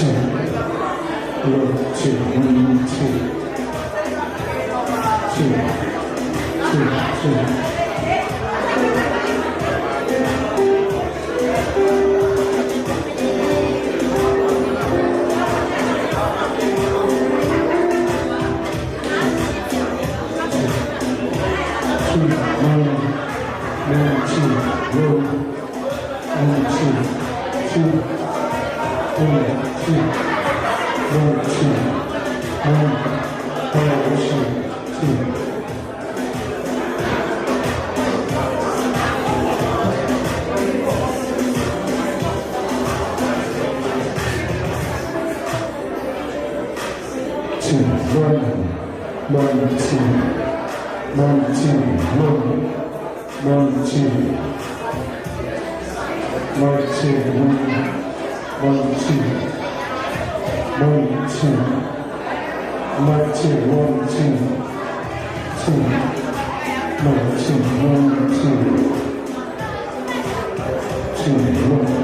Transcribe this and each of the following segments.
2, 1, 2, 1, 2, 2, 2, 2. 2, 1, 1, 2, 1, 1, 2, 2, 1, 2, 1, 2, 1, 1, 2, 2. 2, 1, 1, 2, 1, 2, 1, 1, 2, 1, 2, 1, 1, 2, 1, 2, 1, 2, 1, 2, 2, 1, 2, 1, 2, 2, 1.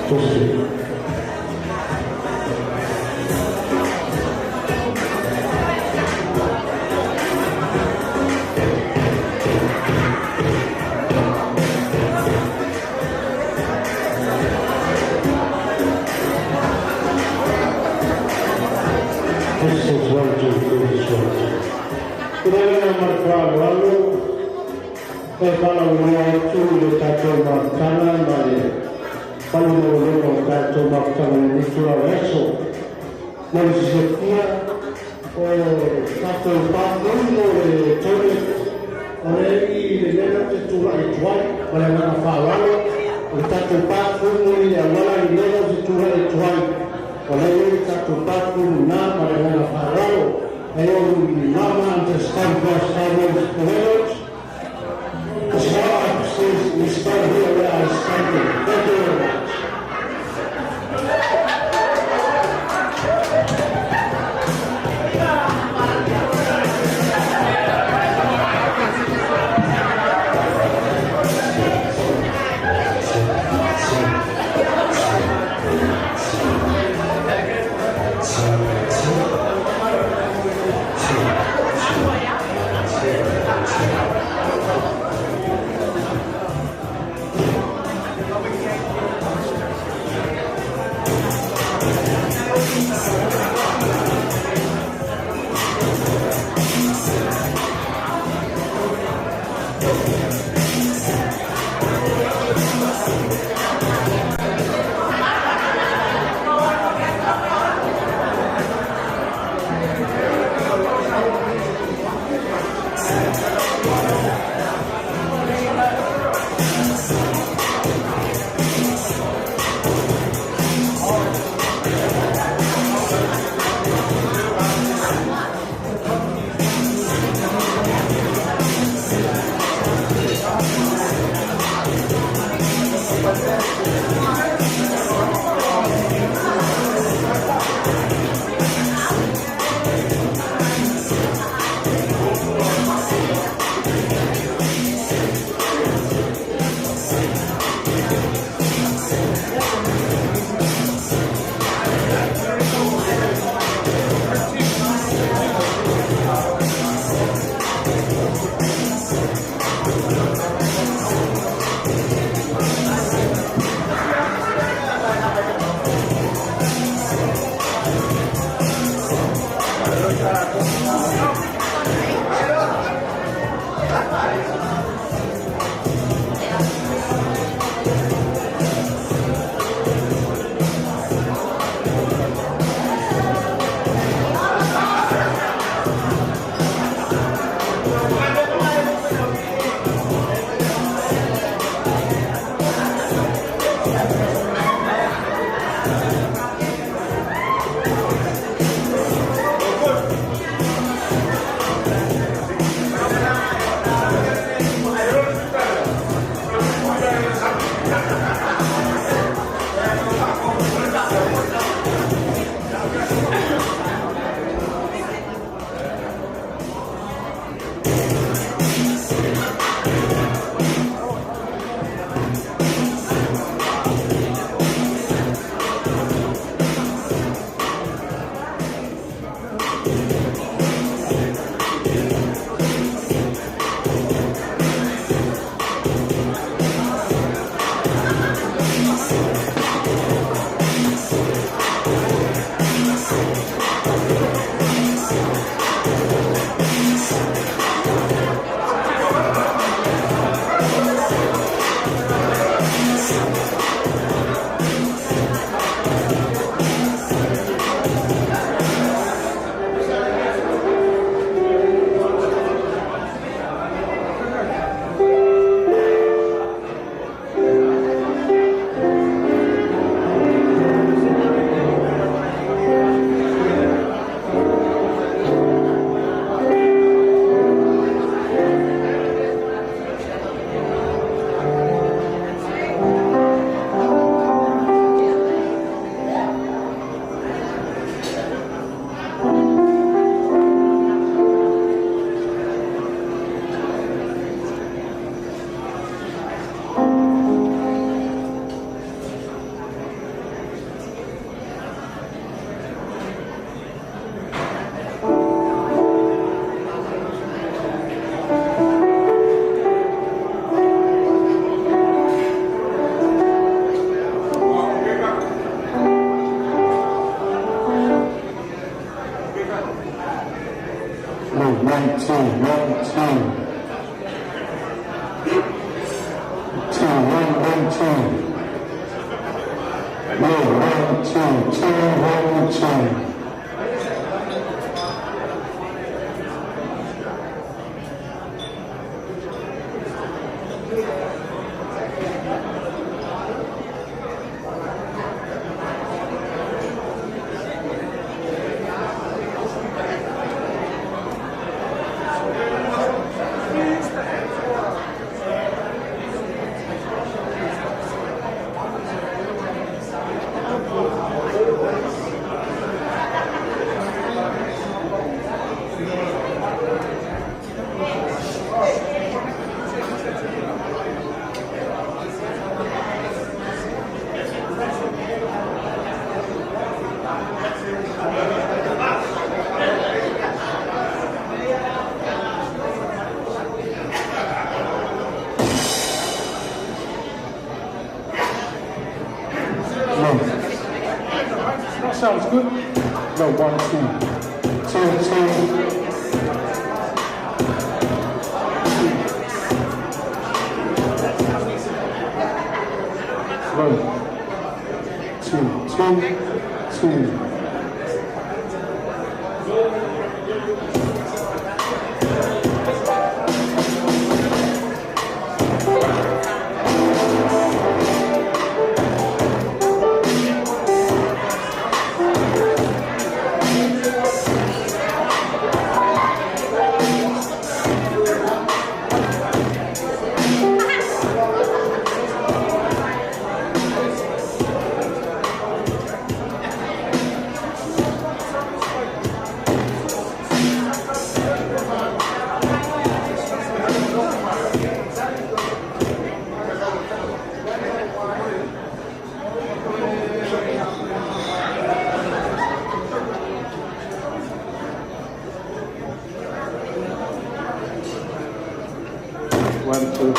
Proceed. This is 1, 2, 3, 1, 2. Tulaga marfa'alu e fa'alaunoa atu i le tatou mafutaga ma le Palu maualuga o tatou mafutaga i lenei itula o le aso. Mo le silafia, o tatou bathroom po o le toilet o lea i le mea lea ou te tulai atu ai. Ma le agaga faaaloalo, o le tatou bathroom i le auala i le mea lea ou te tulai atu ai, o lea i le tatou bathroom na. Ma le agaga faaaloalo. I will understand first Samuel. The shop says we stand here where I standing. Thank you very much. 1, 2, 1, 2. 2, 1, 1, 2. No, 1, 2, 2, 1, 2. No. That sounds good. No, 1, 2. 2, 2. 1, 2, 2, 2. 1, 2.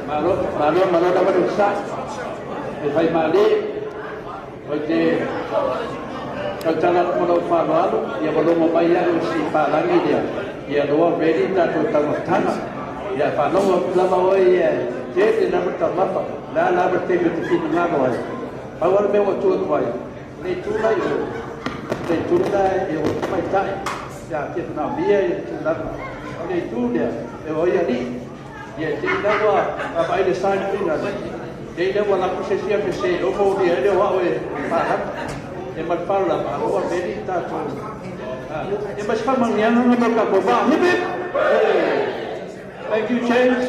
Malo, malo, malo lava le sa. E fai male, o te tautala atu ma lau faaaloalo, ia ua logo mai au i si palagi lea, ia loa ready tatou taumafataga. Ia faalogo atu lava oe ia tele lava taumafa, o le a lava le taimi ou te finagalo ai. Pau lava le mea ua tu atu ai, o le itu la i o, o le itu la e o tamaitai, ia fia manaomia le tulaga. O le itu lea, e o ai alii. Ia te i lea ua vaavaai le sign pina lea, te i lea ua alu atu se isi afe se o molia ai le o au e palagi. Ia ma le faaaloalo lava, ua ready tatou. Ia ma se faamanuiaga mo le tatou vaa. Hip hip! Thank you, James.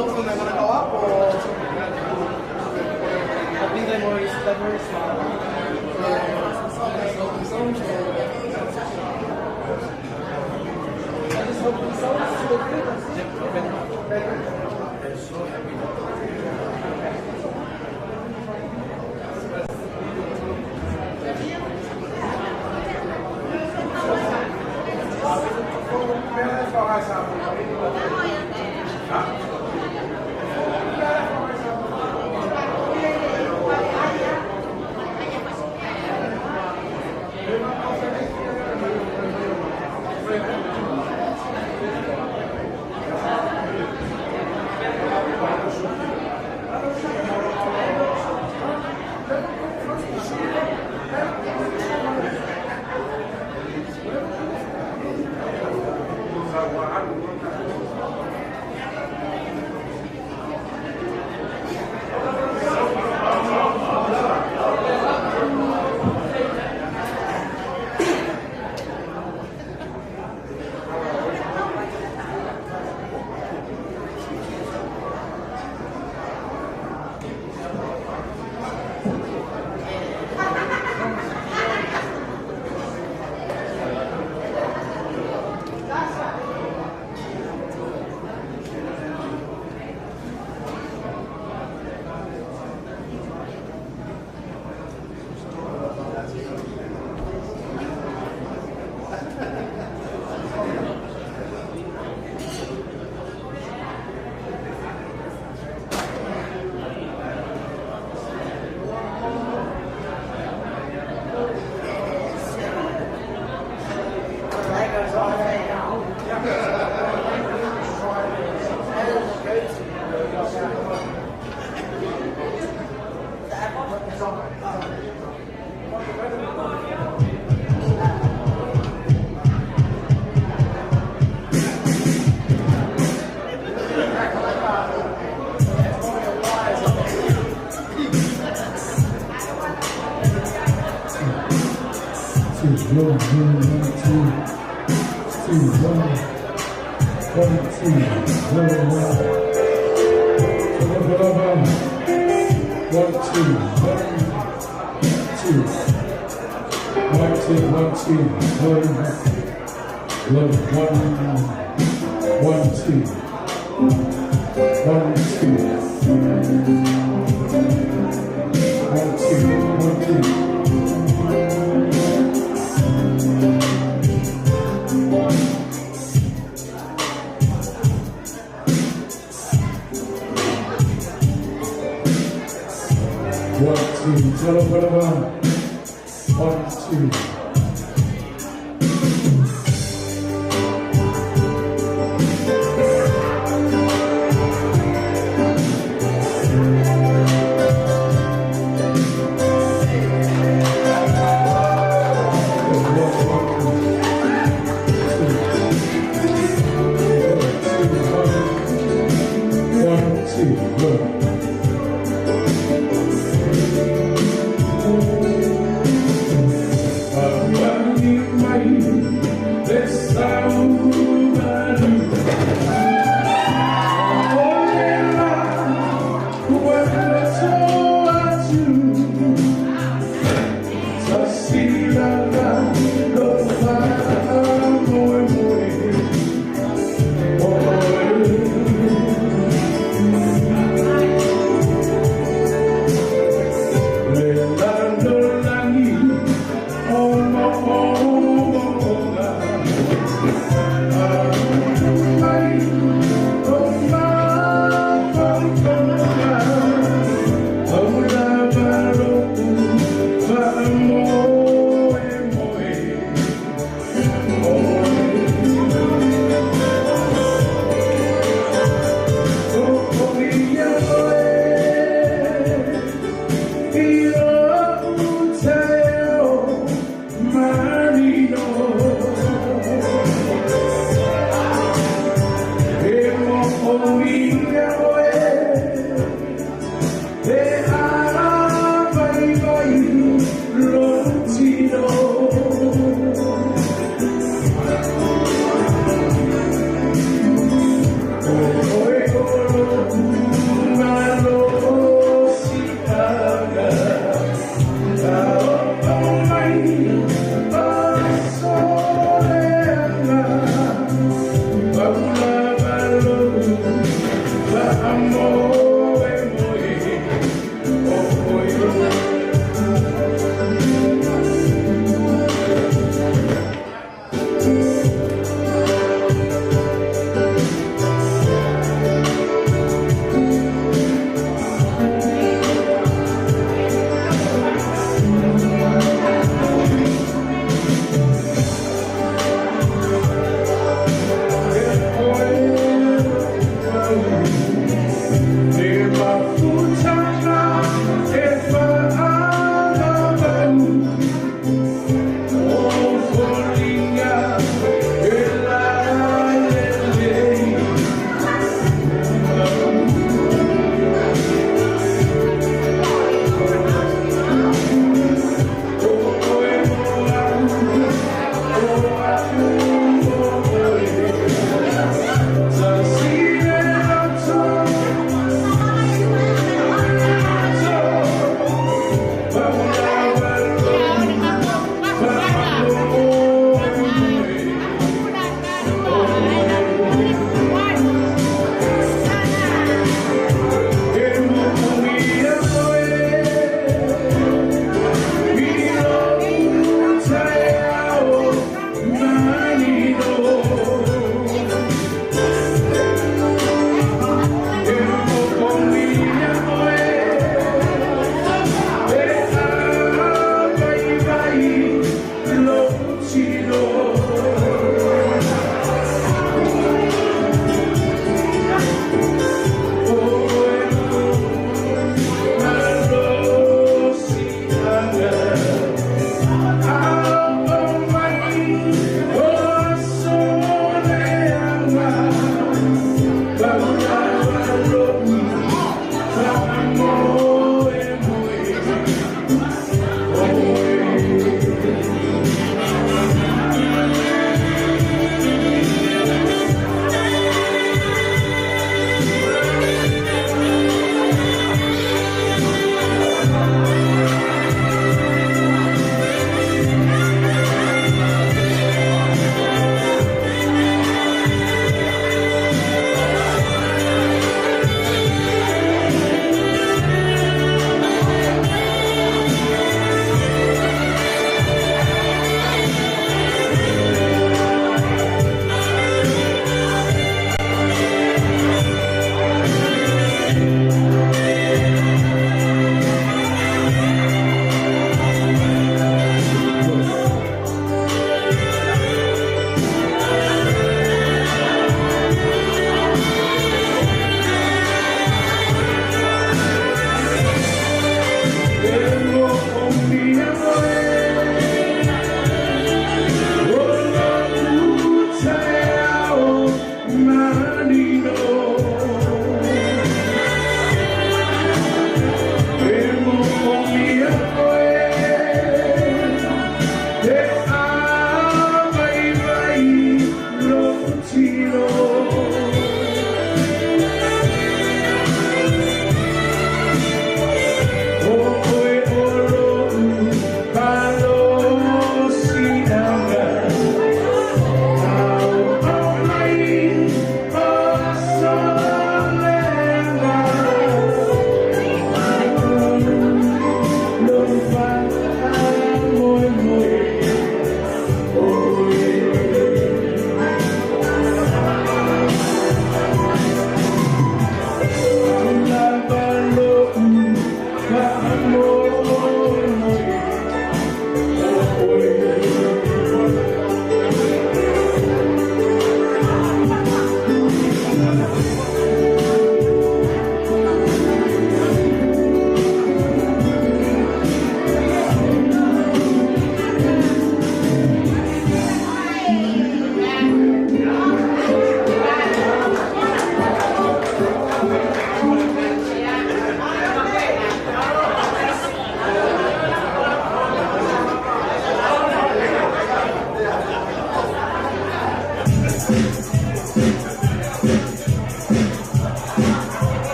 both when they're gonna go up, or I think they're more, they're very smart. I just hope the results look good. That's it.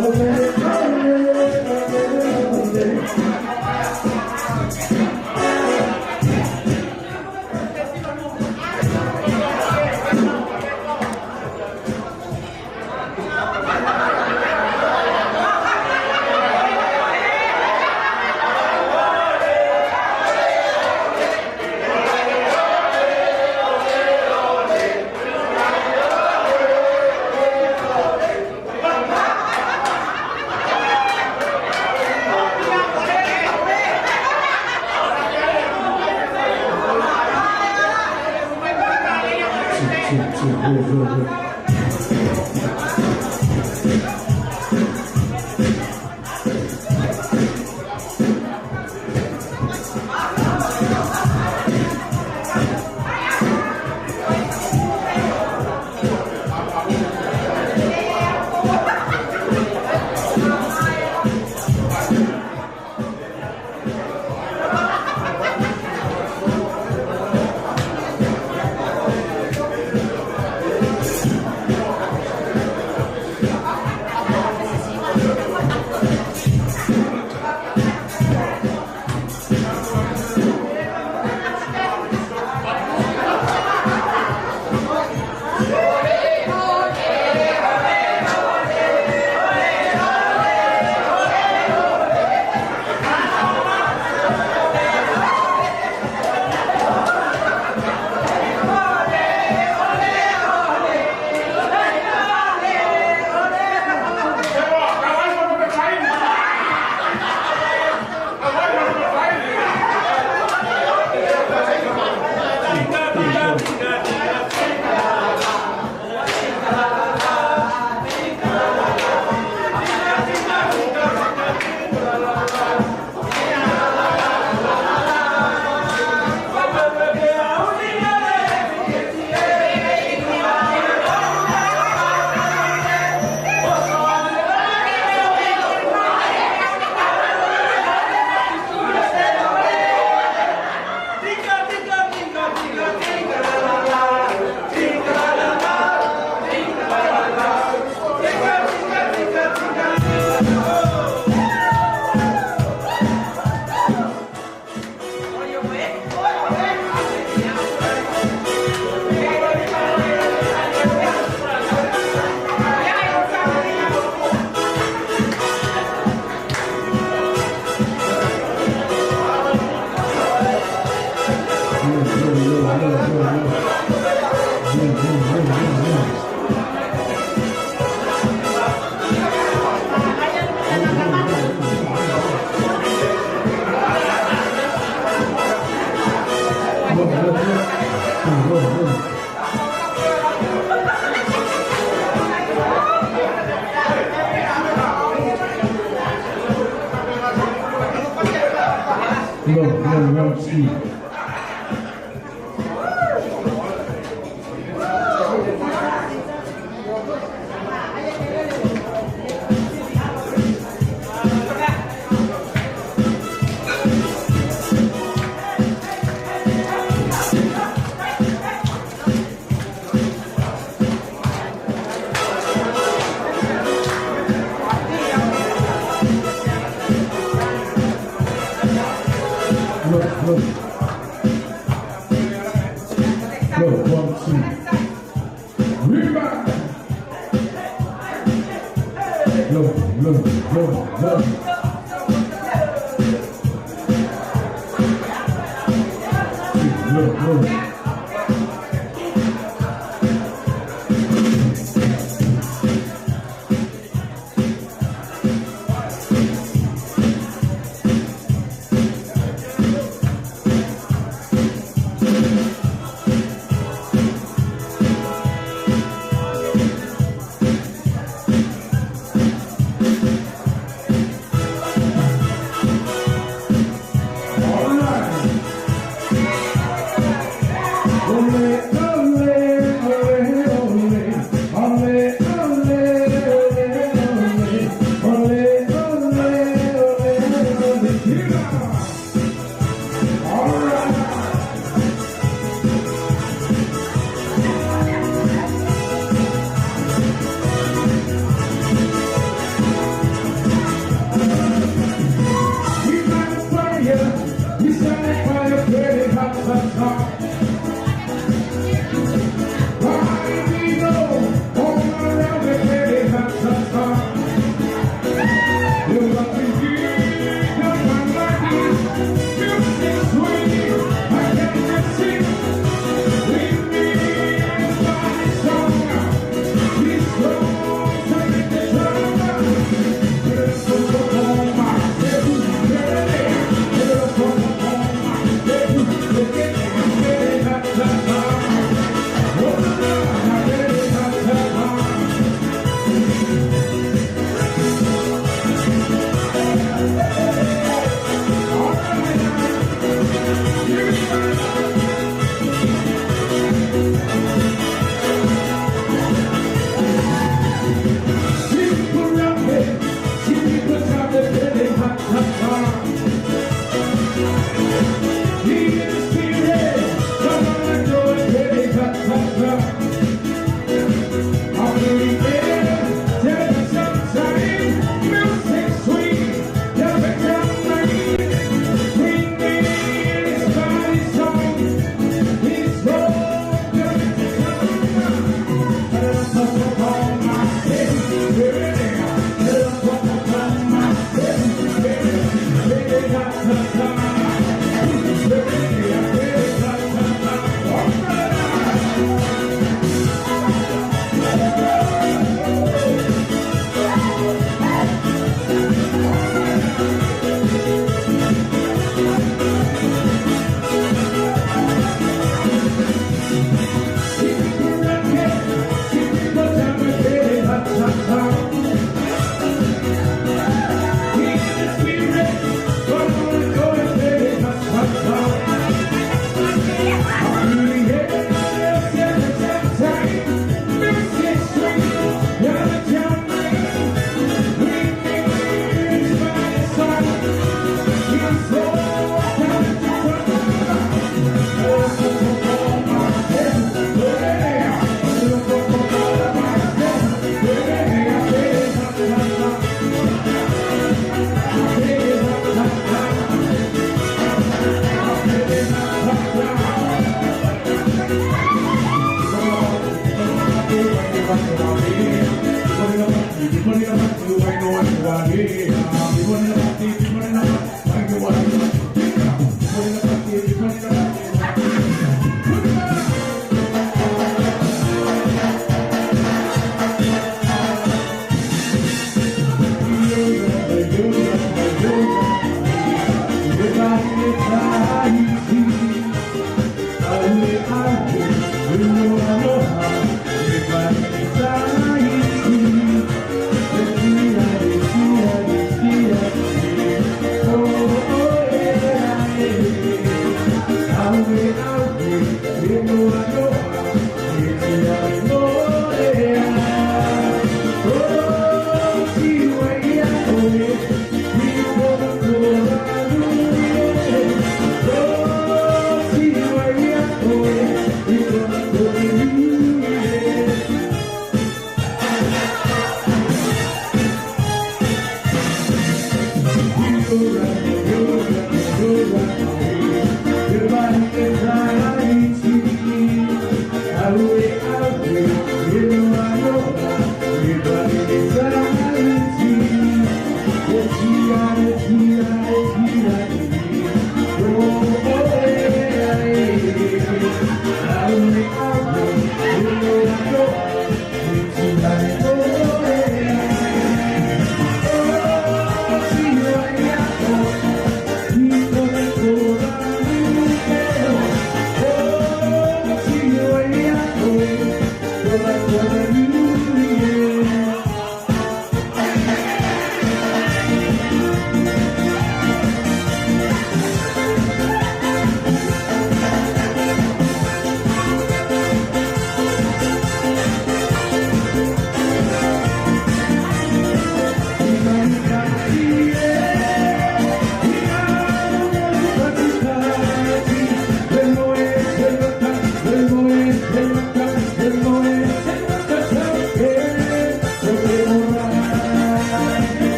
All right.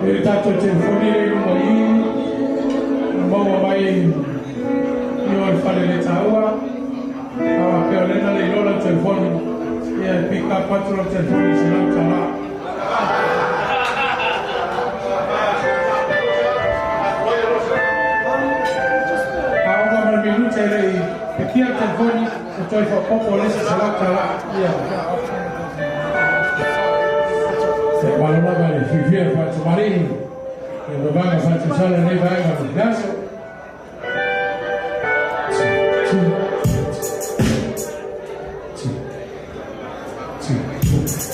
E le tatou telefoni le i luga i i, na maua mai i o le fale le taua. A faapea o lea na le iloa lau telefoni, ia e pick up atu lau telefoni i $100. A ova ma le minute e le i pekia le telefoni, e toe faaopoopo le isi $100. Ia. Se malo lava le fiafia faatamalii le vavaga faatusala lenei vaega o le aso. Two, two, two, two.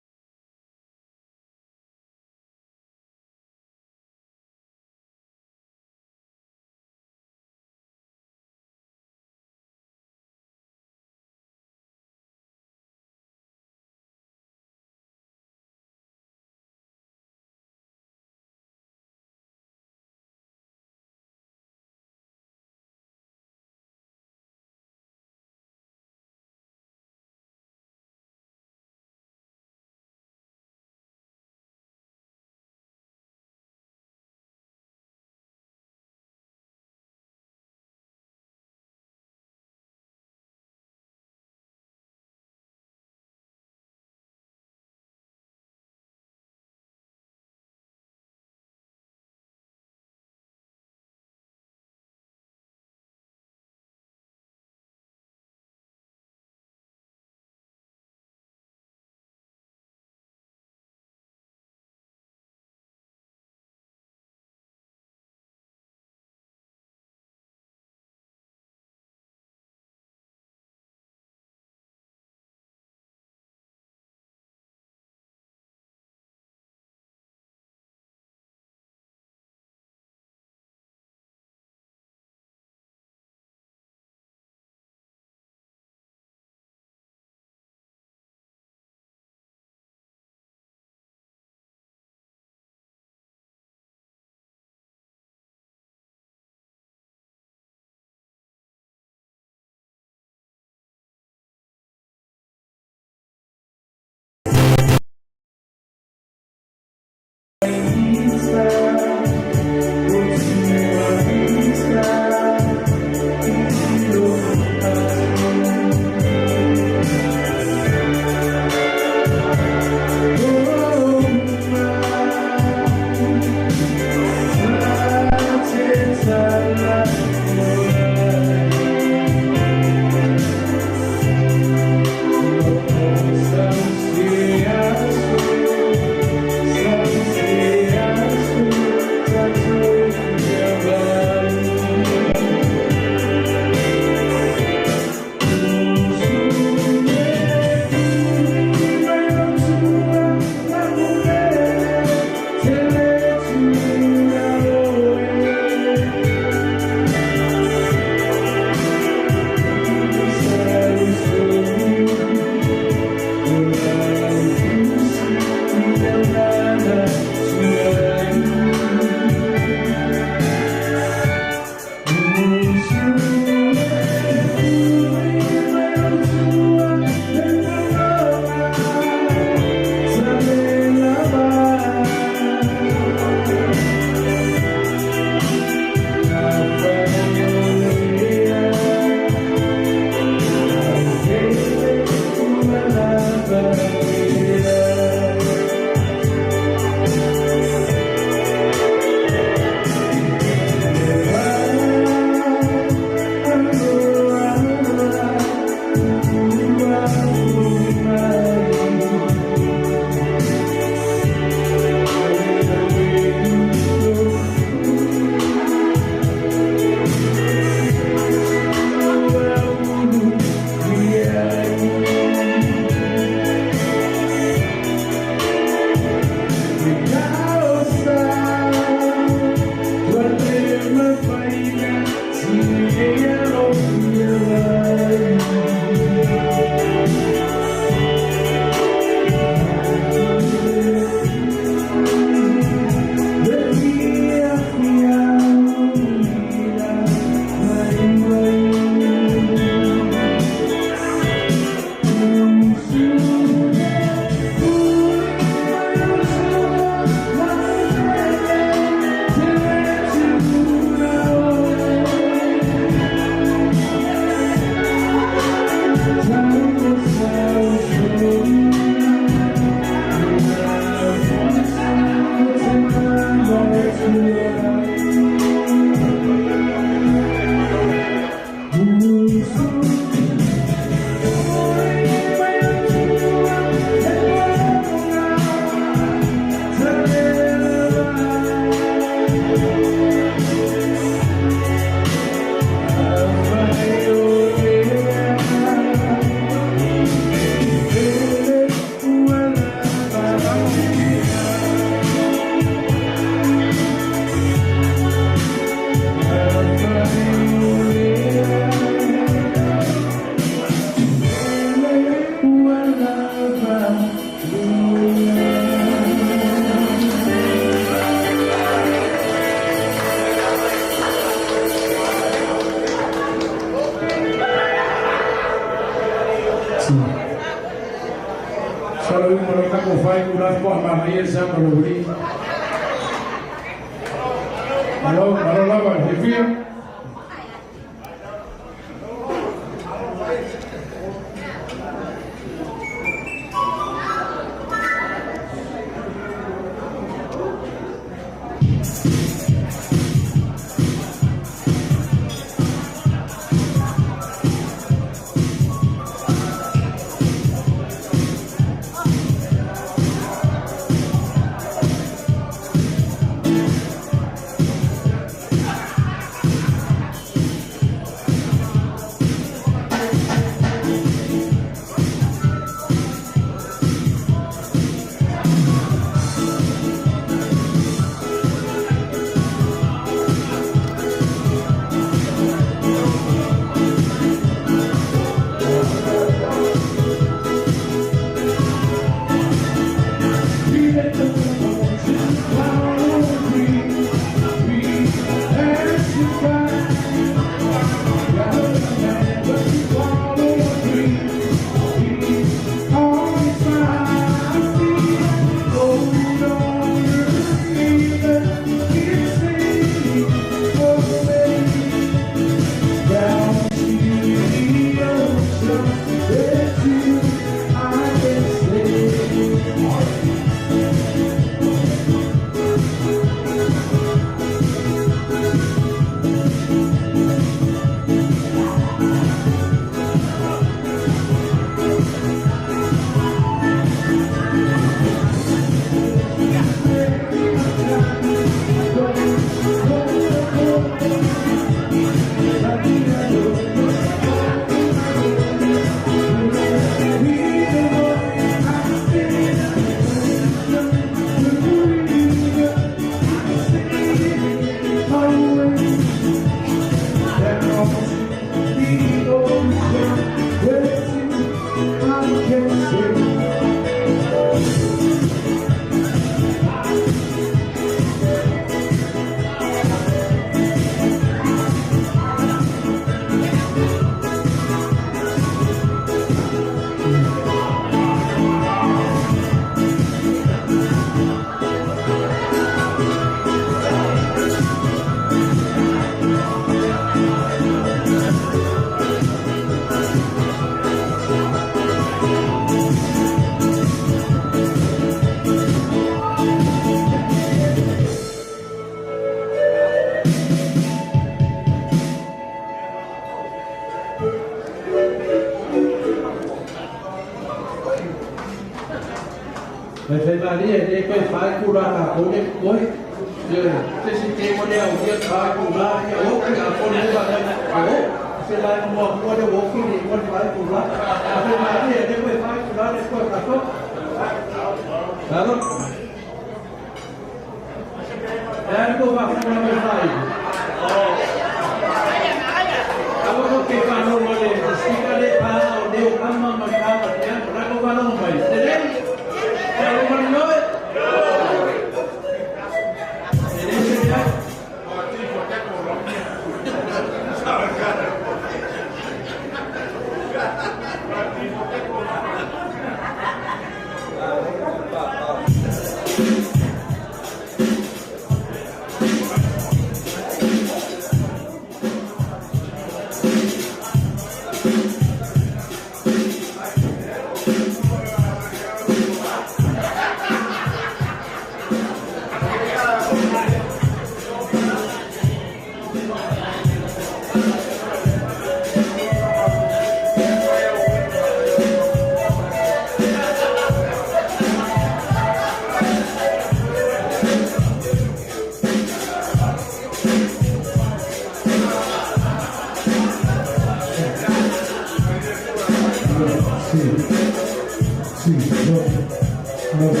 No, two,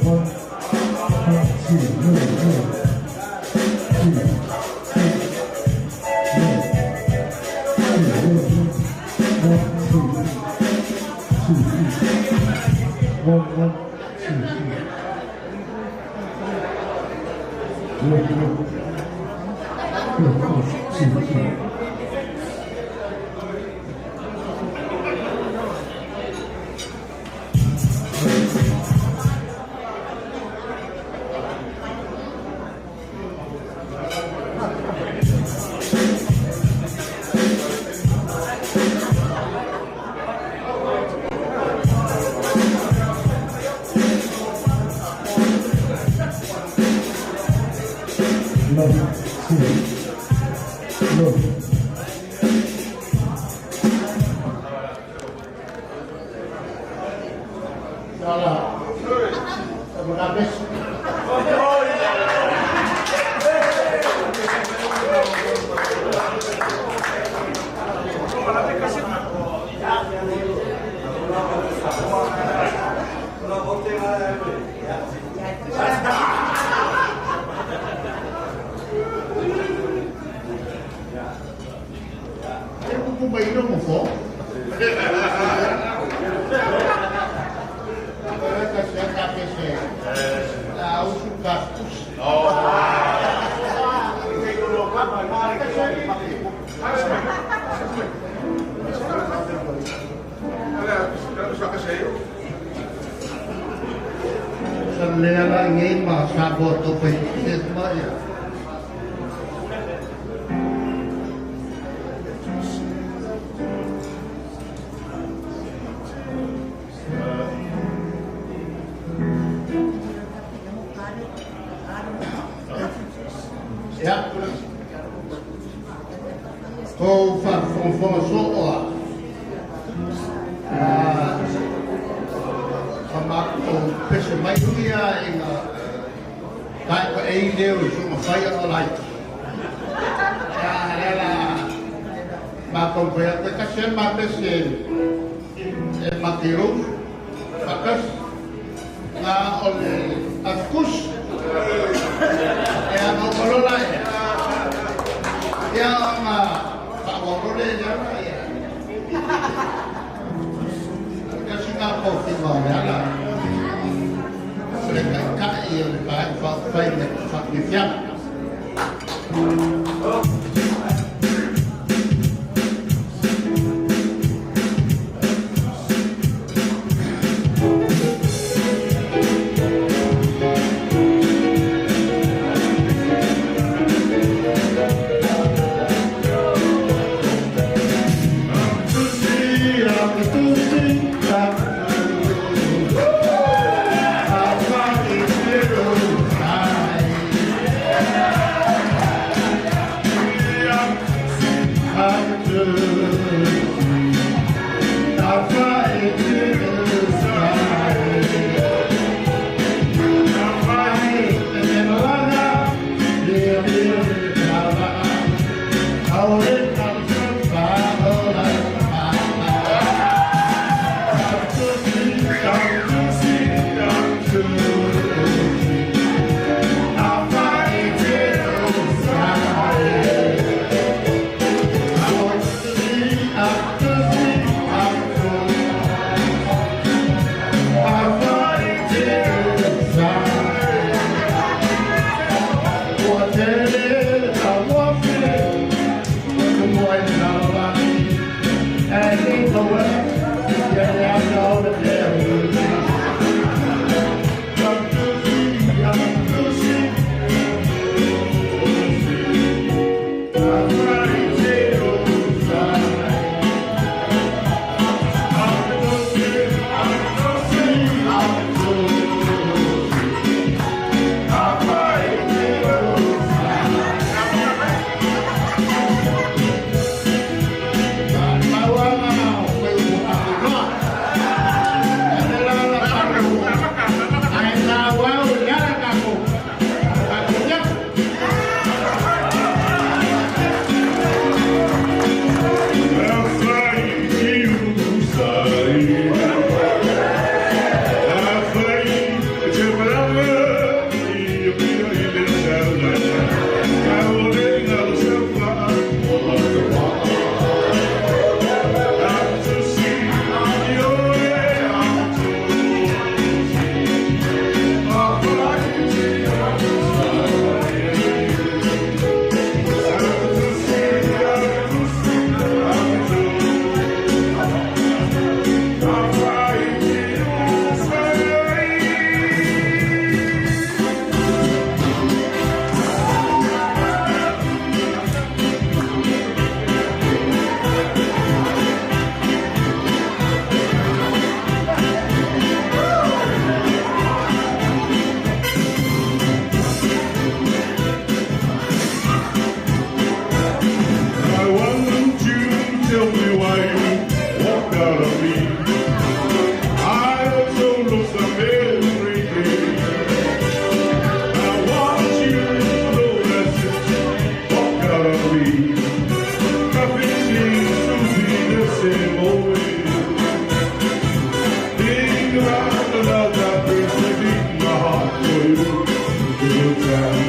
one, one, two, no, no, two, two, no, two, no, one, two, two, one, one, two, two, no, no, no, two, two. No, two, no.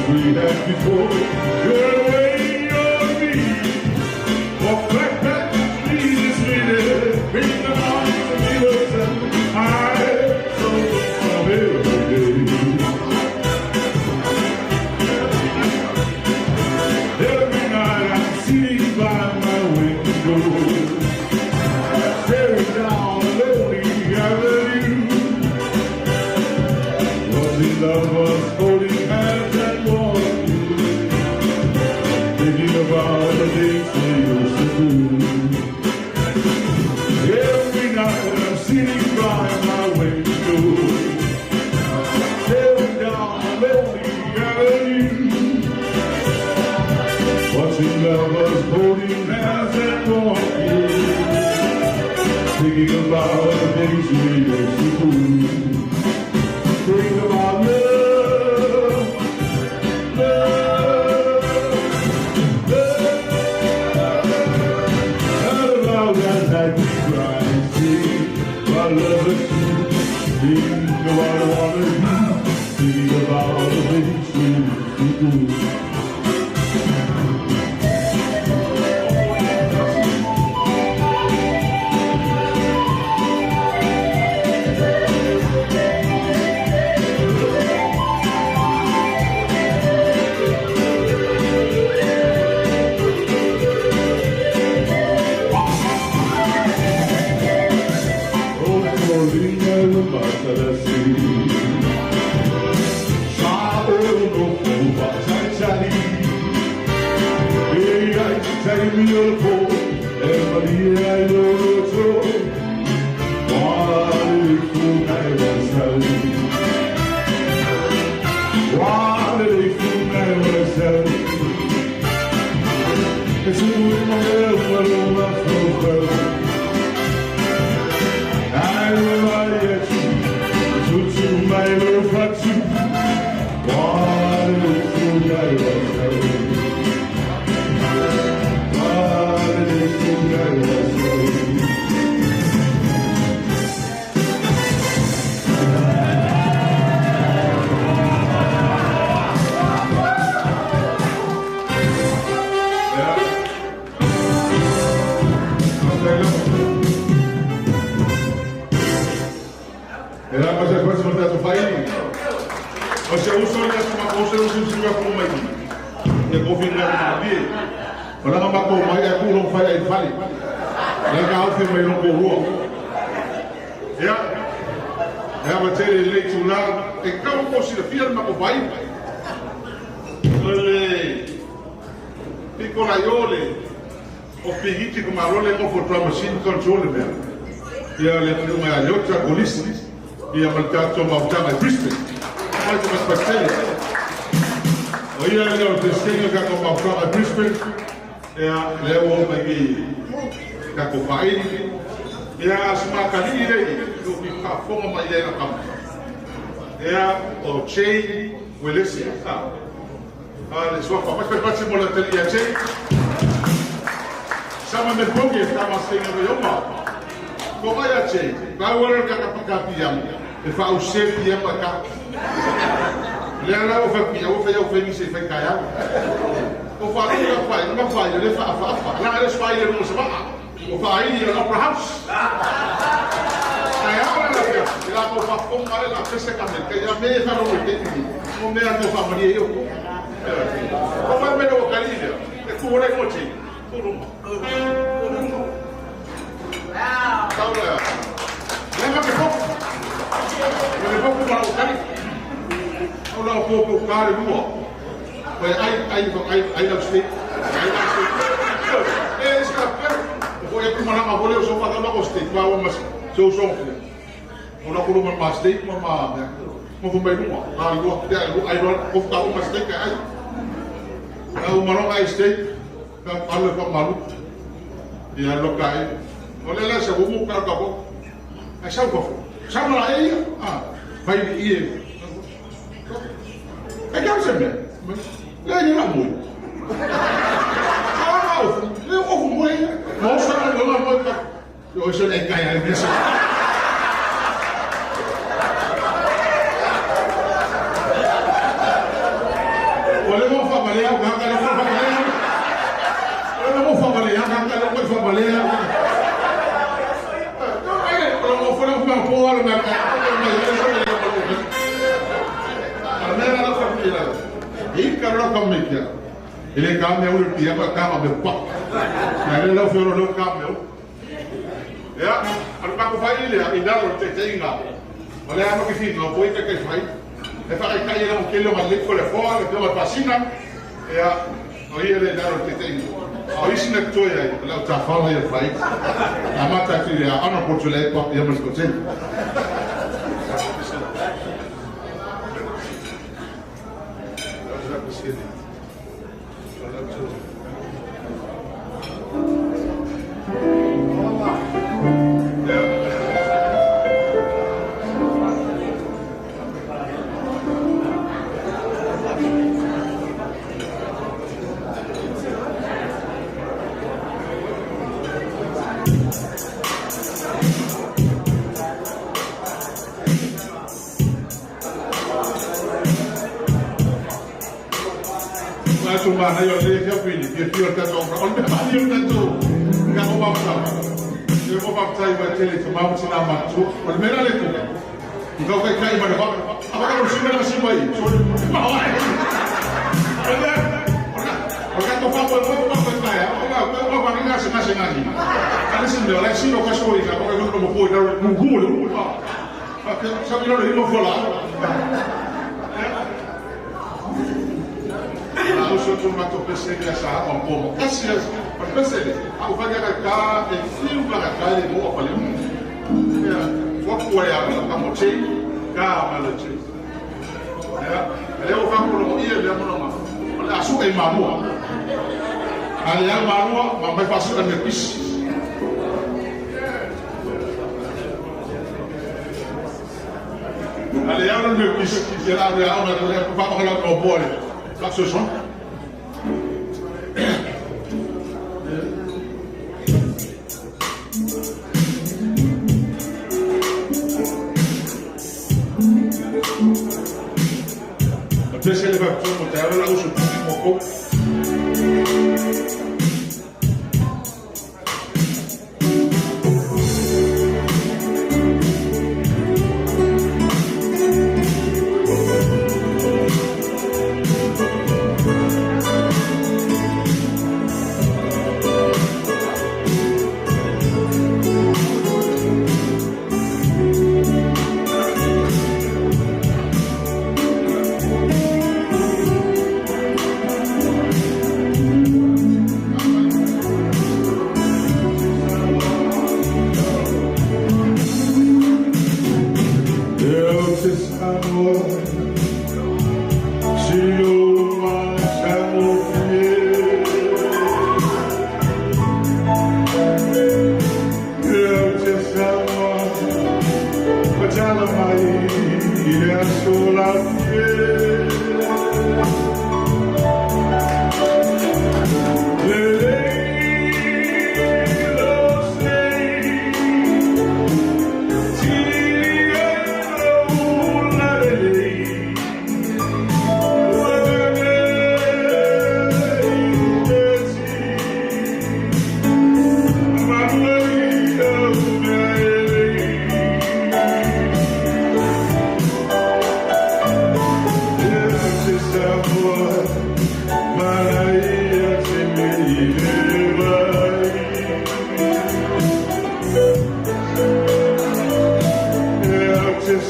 we had before. You're way on me. Walk back, back, please, sweetie. In the arms of innocent, I so of every day. Every night I'm sitting by my window, staring down a lonely avenue. Watching lovers holding hands and walking, thinking about the things we used to do. Every night I'm sitting by my window, staring down a lonely avenue. Watching lovers holding hands and walking, thinking about the things we used to do. Think about love, love, love. And about that night we cried, sing about love is true. Think about what I do, think about the things we used to do. O Florina matalasi, Sa o no kupa chai chai, E ai chai mi o po, E Maria yo to, Wale fu nai wa sali, Wale fu nai wa sali, E su ma e lo ma fu ai wa tutu mai lo fatu, Wale fu nai wa sali, Wale fu nai wa sali. E la ma se fasi mo tatou faili. O se uso le aso ma o se uso si wa ko mai. E ko fi nga ma bi. O la ma ko mai e ku lo fai ai fali. Le ka o fi mai lo ko rua. Ia. E ma tele le tula e ka mo si le fia ma ko vai. O le Piccola iole o pigiti ko marole ko for drum machine control mea. Ia le le mai a kolisi. Ia ma tatou mautama i Brisbane. Mai te mas. O ia le o te senga ka ko mautama i Brisbane. Ia le o mai ki ka ko whaini. Ia asma kali le o ki ka fonga mai le na kama. Ia o Che Welesi. A le sua fa mas pati mo la tele ia Che. Sama me ponge ta senga no yoma. Ko mai a Che. Ka wala ka ka ka pi. E fa o se pi ama ka. Le ala o fa pi o fa o fa mi se fa ka ya. O fa le fa ma fa le fa fa fa. La le fa le no se va. O fa ai le Opera House. Ai ala la fa. La ko fa ko ma le la fese ka me ka ya me fa ro te ni. Mo me a ko fa ma ni yo. Ko fa me no ka ni. E ku ora ko ti. Ku ro. Wow. Taula. Le ma ke ko. Le ma ko ma o kali. O la ko ko ka le mua. Ko ai ai ai ai la steak. Ai la steak. E ska per. Ko e ku mana ma vole o so fa ma ko steak ma o mas so so. O la ko ma steak ma ma mo fu mai mua. A lo te ai ai lo ko ka o ma steak ai. O ma lo ai steak. Ka ale fa malu. Ia lo kai. O le la se mo ka ka ko. Ai sa ko. Sa ma ai ah. Vai i e. E ka se me. Le ni la mo. Ah, o le o fu mo e. Mo sa lo la mo ka. Yo se le kai ai me sa. O le mo fa male au ka ka le fa male au. O le mo fa male au ka ka le fa male au. O le mo fa le fa po ala na ka ka le le le le la fa mi la. I ka ro ka me kia. Ele ka me u pia ka ka me pa. Na le la fi ro ka me u. Ya, al pa ko fai le i la ro te te inga. O le ama ke fi no po i te ke fai. E fa ka ia o ke le ma le ko le fo le te ma pasina. Ya, o ia le la ro te te inga. O isi na to ia la ta fa ia fai. Amata ti ia ana po tu le pa ia mo ko te.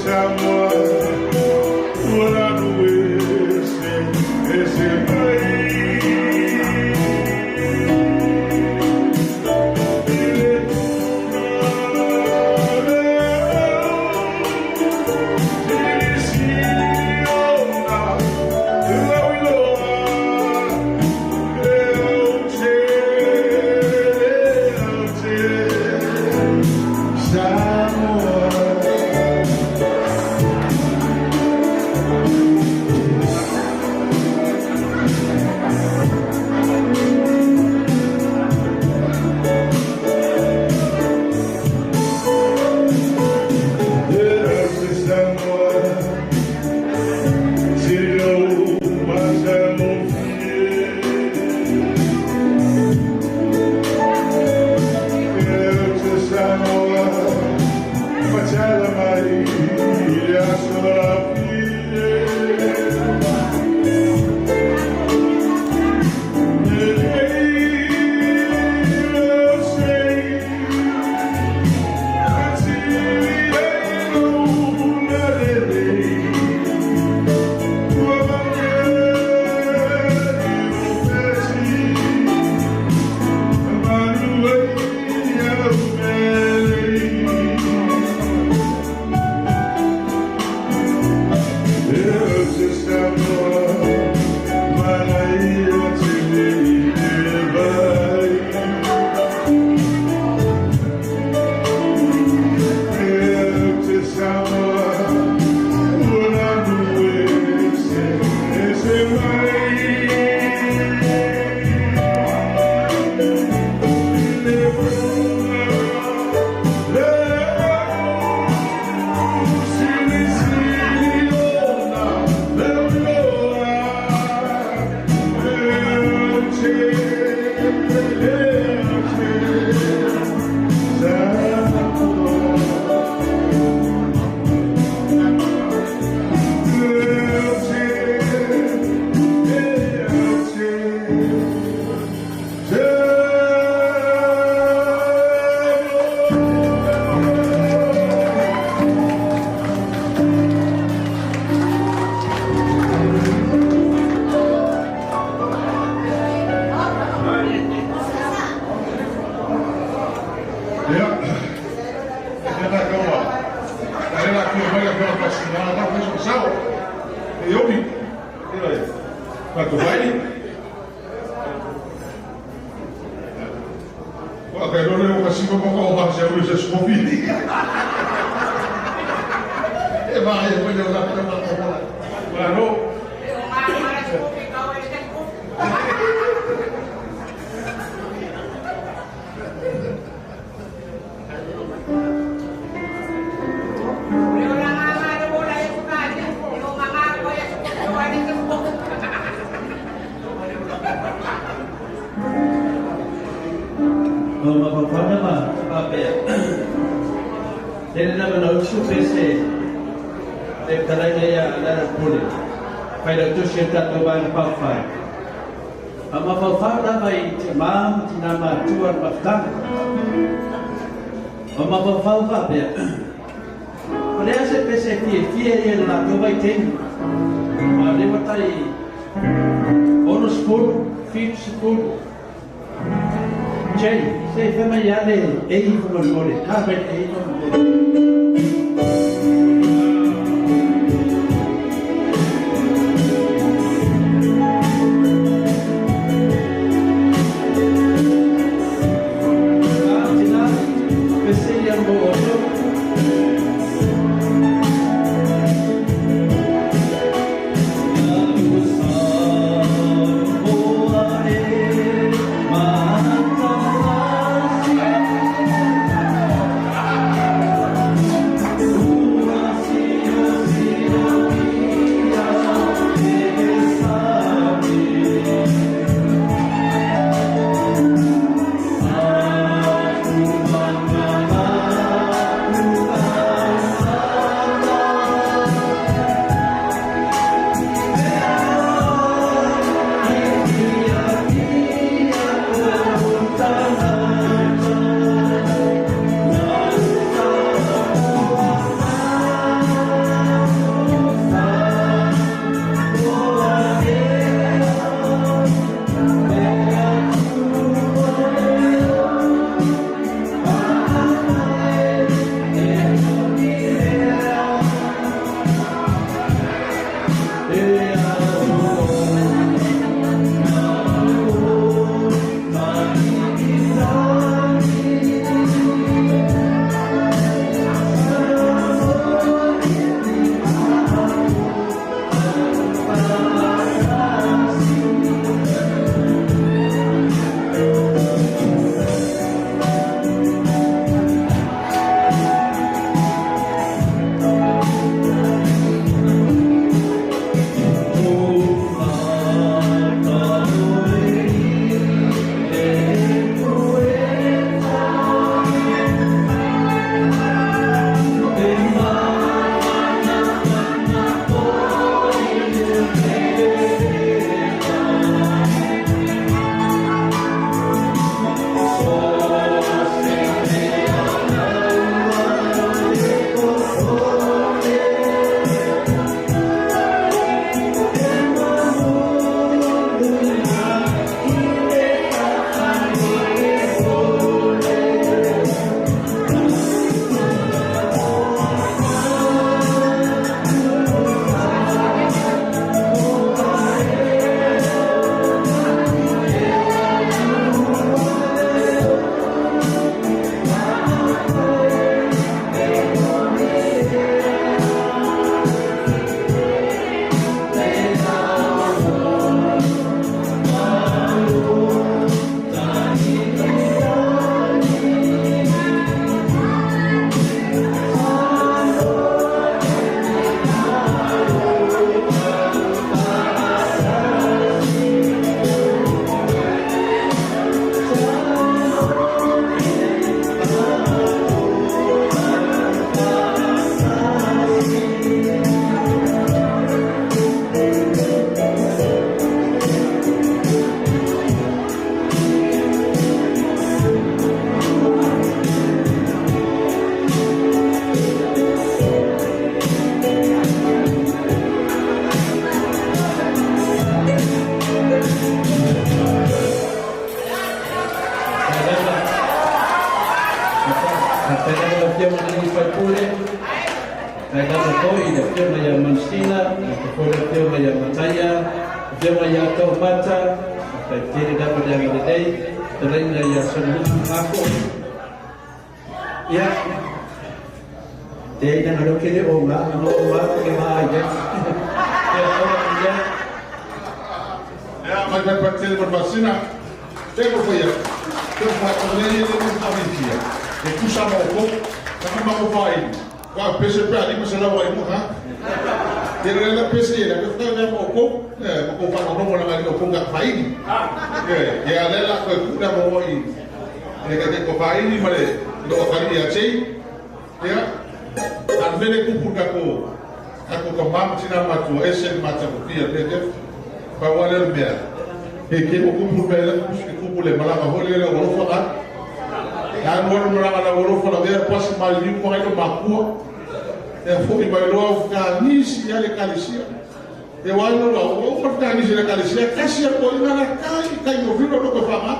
Samoa. Vaili. Wa ka lole o ka sima mo ka o ha se o se skofi. E va e mo le o la ka ma ko la. Malo. O mafaufauga ma faapea, tele lava na usu pese le fetalaiga ia a Lala Pule, failautusi o le tatou Vaega Faaupufai. A mafaufau lava i timā ma tinā matua le mafutaga. O mafaufau faapea, o le a se pese e fiafia ia i le latou vaitaimi, a o lea ua tai 60, 70, Jay, se i fai mai lava le ei faamolemole, ta mai le ei faamolemole. Ah, tina, pese ia mo outou. Faafetai lava lau Afioga i le sui usufono, faafetai lava foi i le Afioga ia Manusina, faapea foi le Afioga ia Mataia, Afioga ia To'omata, faafetai tele lava le agalelei, fetalaiga ia Soliupu Mako. Ia, te ina ngalo kele o ngā, no o ngā ke maa ia. Ia, o ia. Ia, mai mai mai tele mo masina. Te mo foi. Te fa ko le le mo fa mi fia. E kusa mo ko. Ka ma mo fa i. Wa pese pe ali masala wa i mo ha. Te le la pese la ko fa mo ko. E mo ko fa no mo la ngali ko ka fa i. E ya le la ko ku na mo i. E ka te ko fa i ma le lo ka ni ya che. Ya. An mele ku ku ka ko. Ka ko ka mam tina ma tu ese ma ta ko fia te te. Pa wa le mea. E ke o kupu me la kupu kupu le malanga hole le o fa ka. Ya no no malanga la o fa la vea pasi ma li mo ai no makua. E fo i mai loa ka nisi ya le kalisia. E wa no la o fa ka nisi le kalisia kasi ya ko ina la kai kai mo vino no ko fa ka.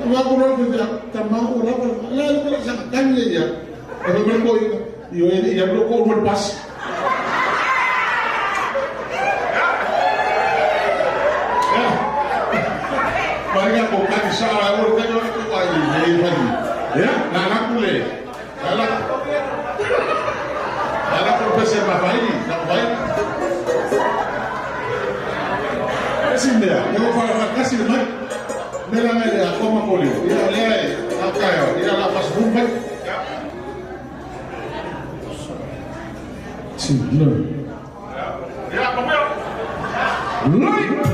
Ma ko no ko ya ta ma o la la la la sa ka ni ya. E no me ko ina yo ya no ko no pas. Maringa ko kaki sa o te ko ko ai nei fani. Ya, na na kule. Na la. Na la ko pese ma fai, na fai. Kasi mea, ne ko fa kasi mai. Ne la me a koma ko leo. Ia le ai, a kai o, ia la fas bum mai. Si, no. Ya, pa Loi! Mo.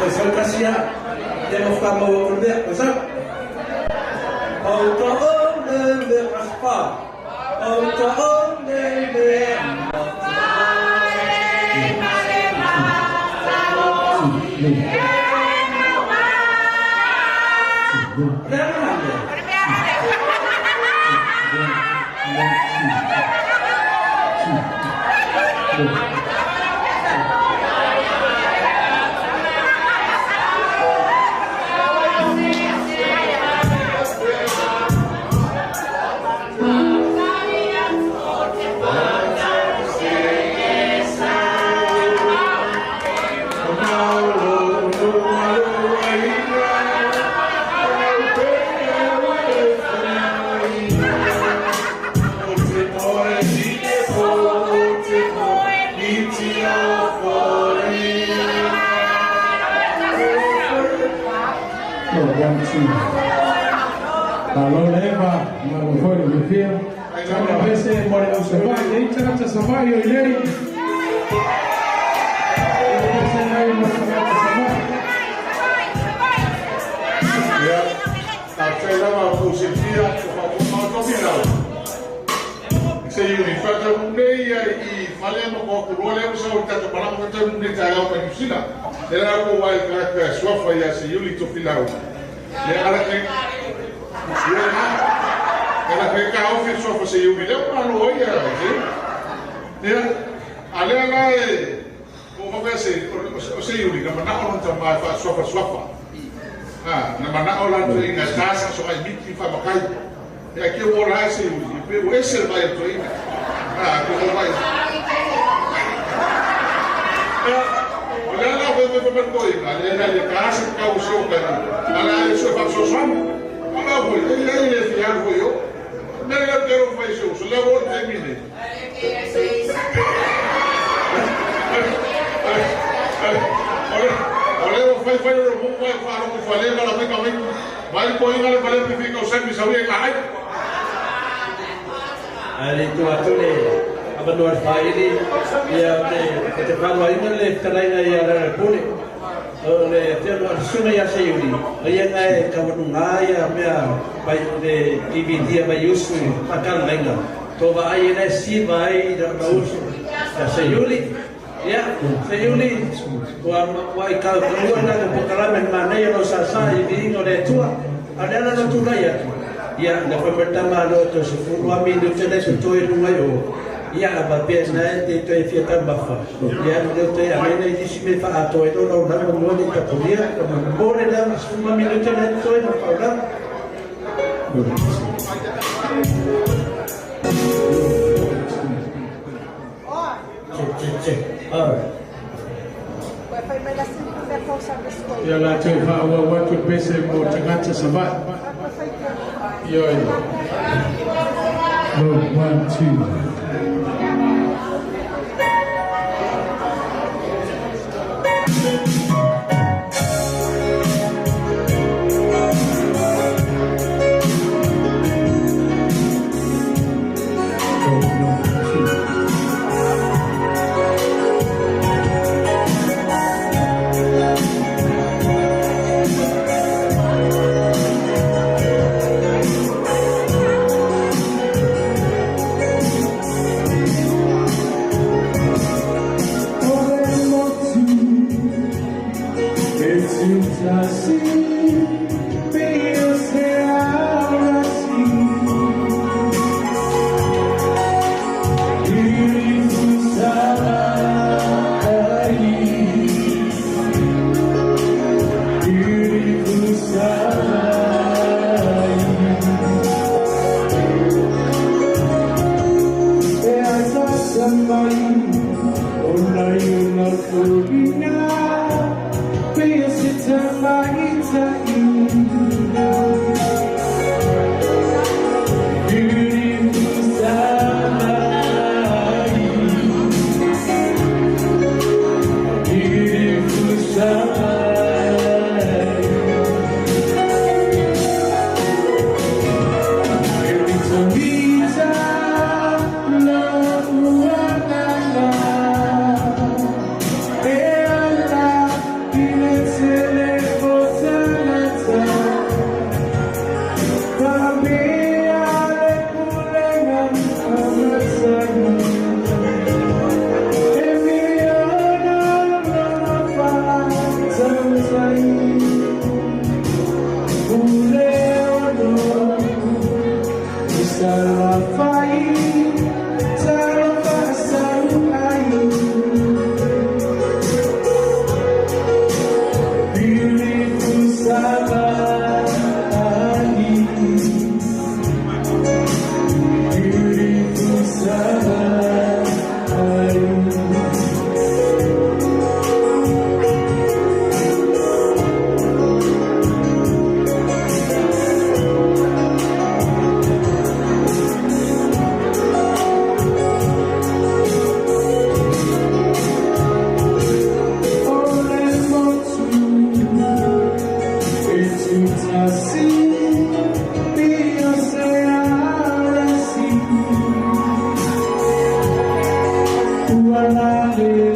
O sau kasi ia. Te mo wha mau o mea. O sau. O ta o le me aspa. O ta o le me. Malo leva, malo foi le fia. Tama pese mo le au savai, e tagata savai o ilei. Pese mai mo tagata savai. Ia, ta lava o silfia, o fa o to Se i uni whaka nei i whale ma ko ku role o sa o tata pala mo ta nei ta au pa New Zealand. Le la ko wai ka ka swafa ia se iuli to filau. Le ala ke ia ala ke ka o fi swafa se iuli le pa lo ia se. Ia ale ala e o fa se o se iuli na mana o ta ma fa swafa swafa. Ah, na mana o la tu inga tasa so ai miti fa makai. Ia ke o la se iuli pe o ese vai to ina. Ah, ko vai. O le ala foi foi foi foi ale ala le casa ka o seu ka. Ala e so fa so so. Ala foi ele ele fi al foi yo. Ne le quero fai so so le vol te mine. Ole o fai fai o mo vai fa ro fa le la fai ka vai. Vai ko inga le fale fi ka o se mi sabi ka ai. Ale tu atu le abanoa faili ia te te whanua inga le talaina ia rara pule. O le te ano suna ia se iuli. O ia ngai ka wanu ngā ia mea pai le DVD mai usu pakala inga. Tō wa ai ene si vai i rara mausu. Ia se iuli. Ia se iuli. Ua ua i kau kaua nā ka pokalame manei o sa sa i viinga o le tua. A le ala no tūrai atu. Ia, na whamartama no to se furu ami no te leso toi lunga i o. Ia, a mapea nai te toi fia tambafa. Ia, no te amena i disi me wha atoa i rora o nama mua ni tapunia. Ka more na se furu ami no te leso toi na whaura. Che, che, che. Alright. Ia la te wha ua watu pese mo tagata savai. Ioi. 1, 2. Yeah. Malo.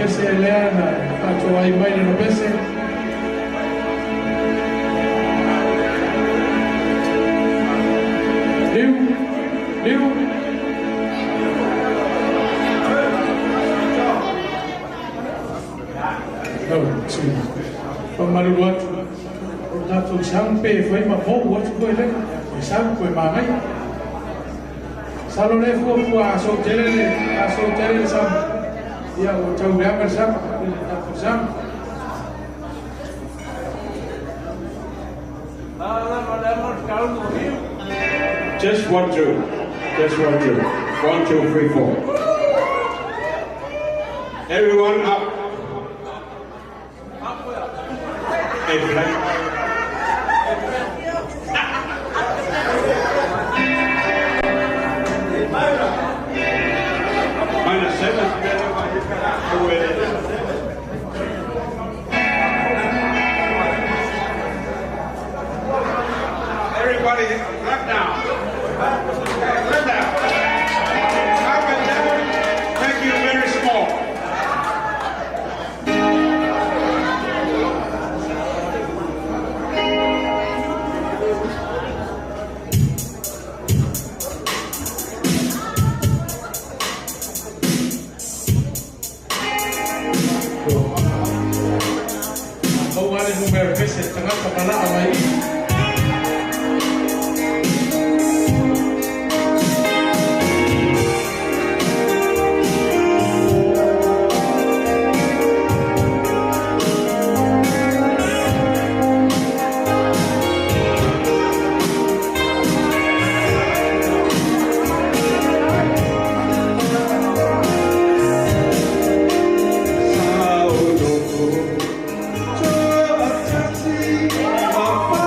pese lea na faatoai mai lana pese. Liu, liu. Oh, excuse me. Famalulu atu o tatou sau pe fai ma mou atu koe le e sau koe magai. Salo le fuafua aso tele le aso tele le sama. Ia ua tau leaga le sama i le tatou sama. Just 1, 2. Just 1, 2. 1, 2, 3, 4. Everyone up. Hey, Frank. Minus 7. Everybody, clap now. Clap now. Up and down. Thank you very small. Maua le numera pese tagata malaa mai. Sao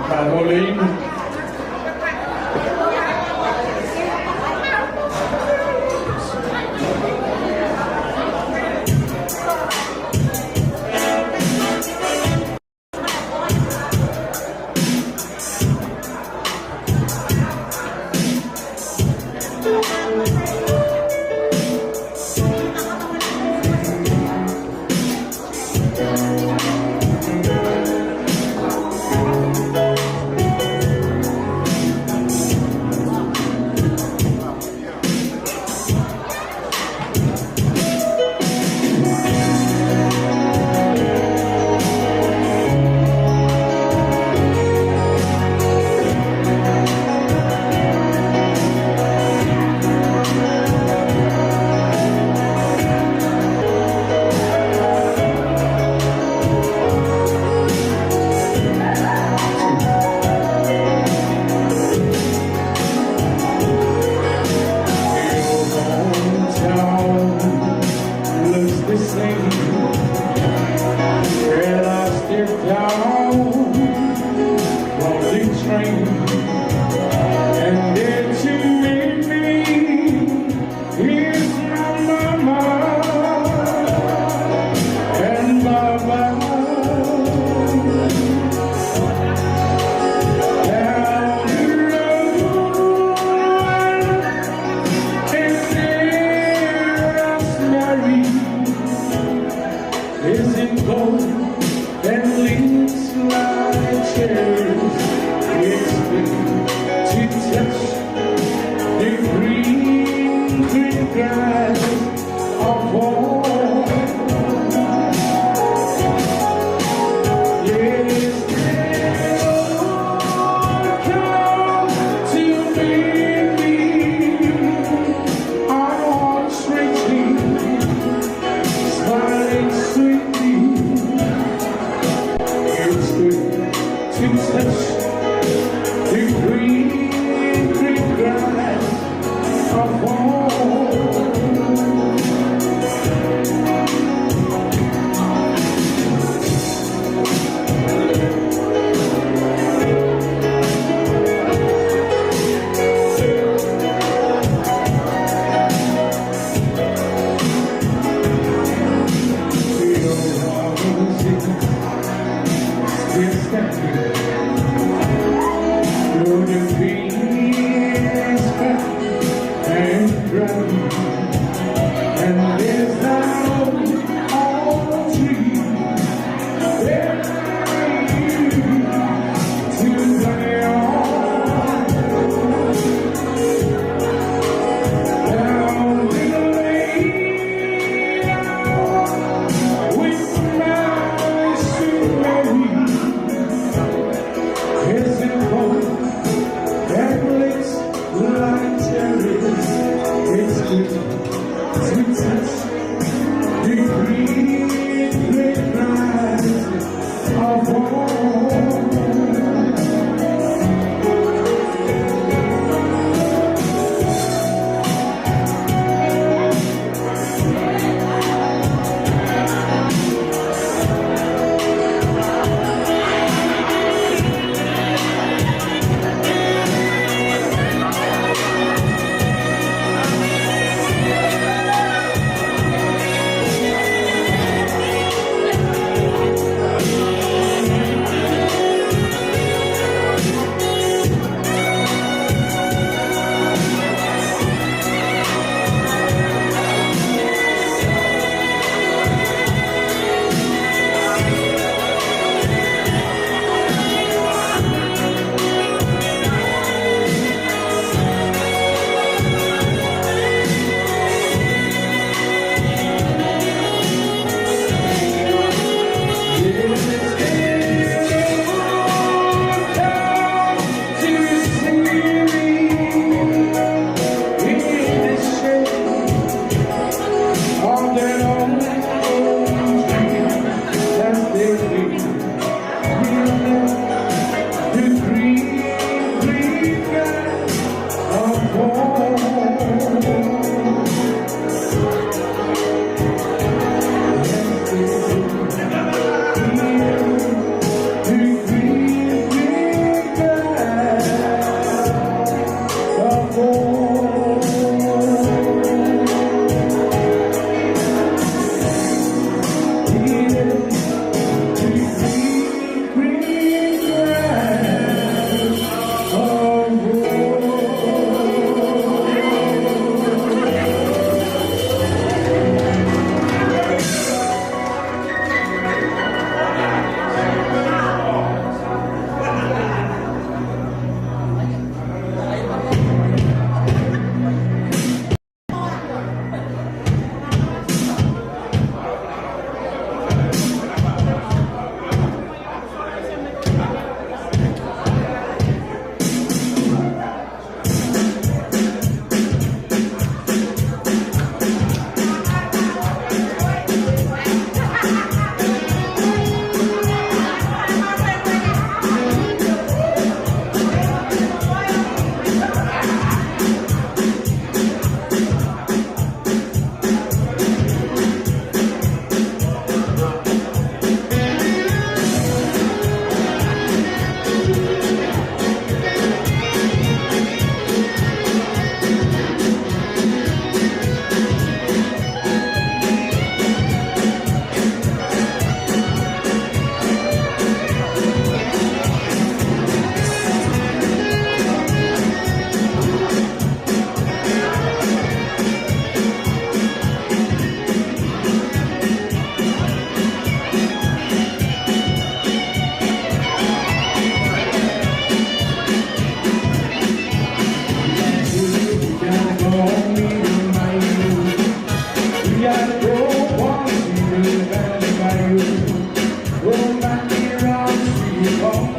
Malo le inu.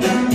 Thank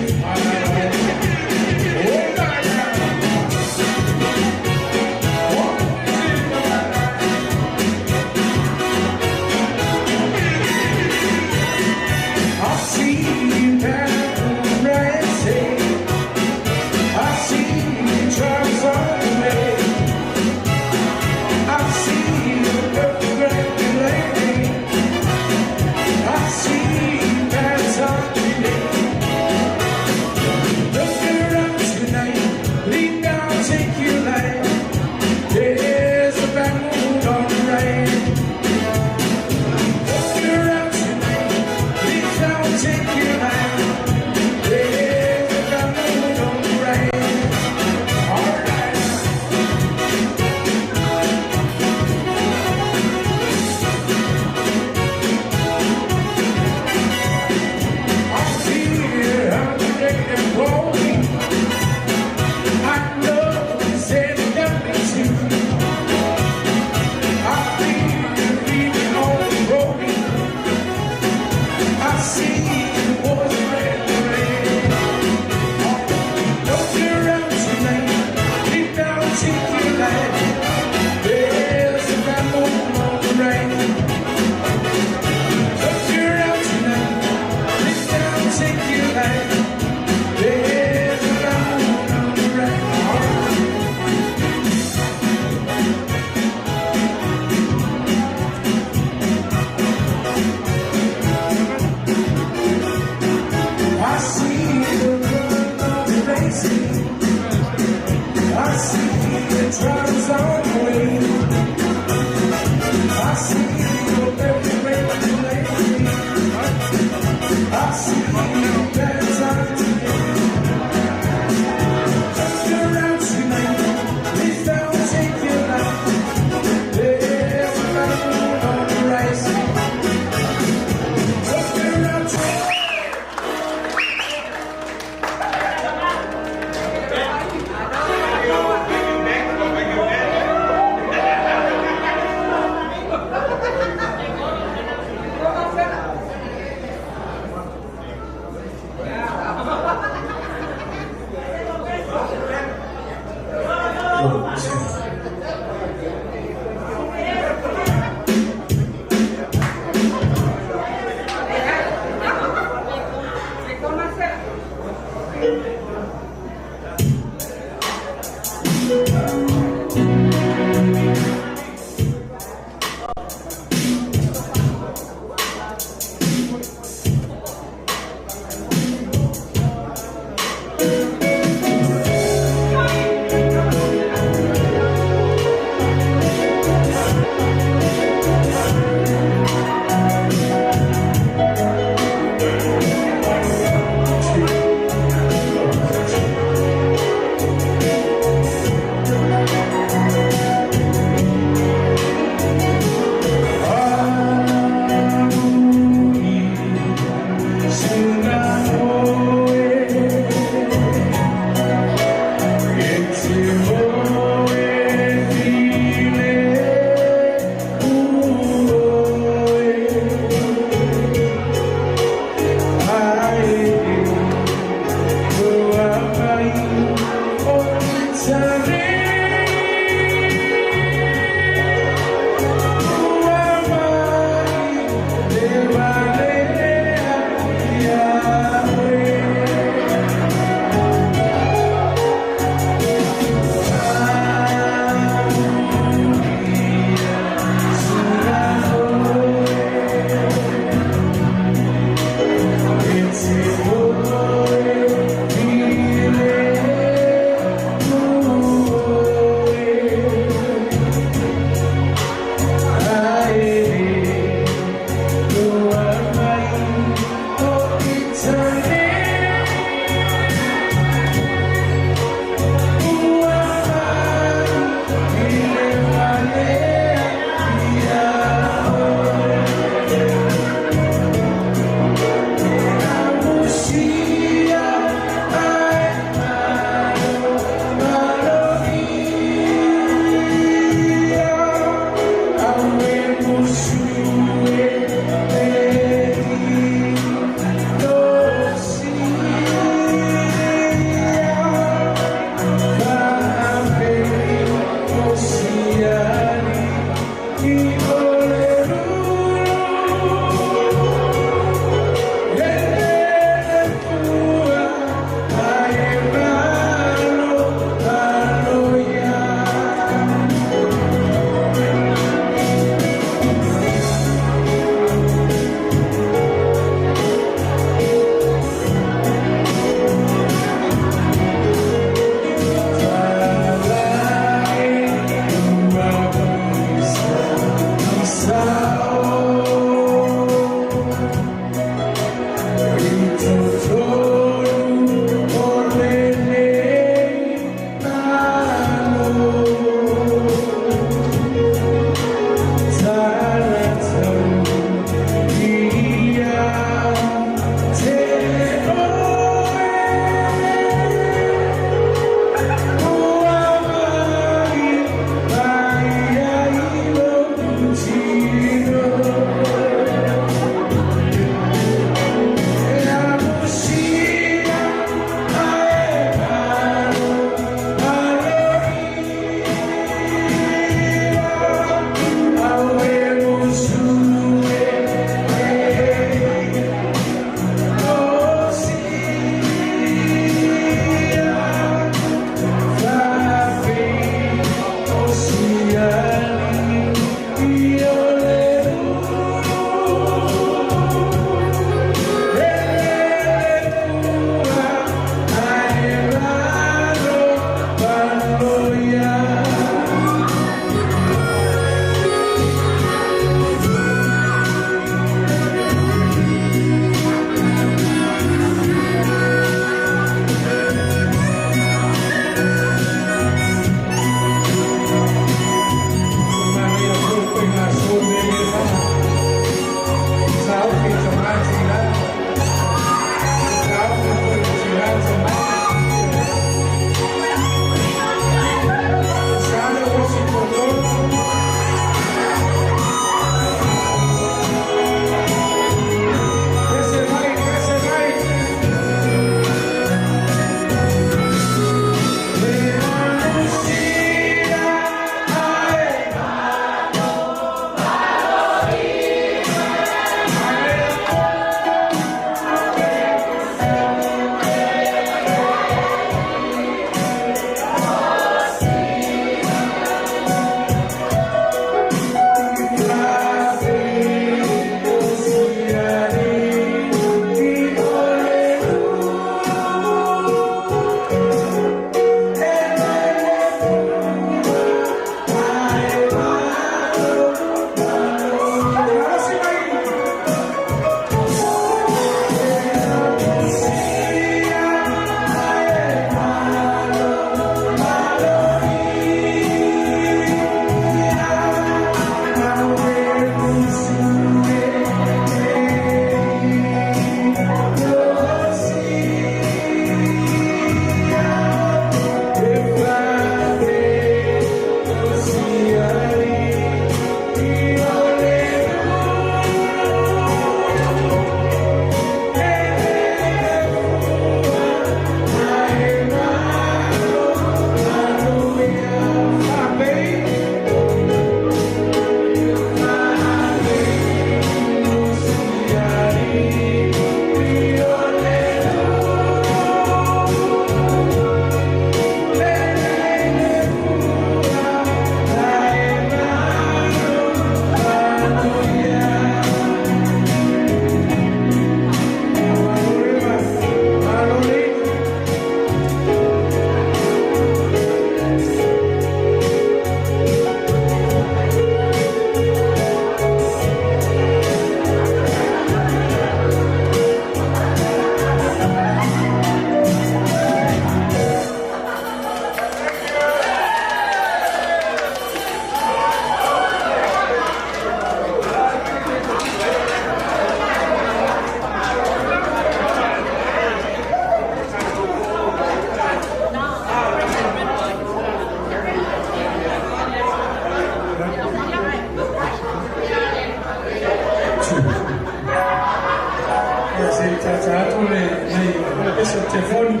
Telefoni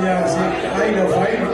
ia se ai lau faili.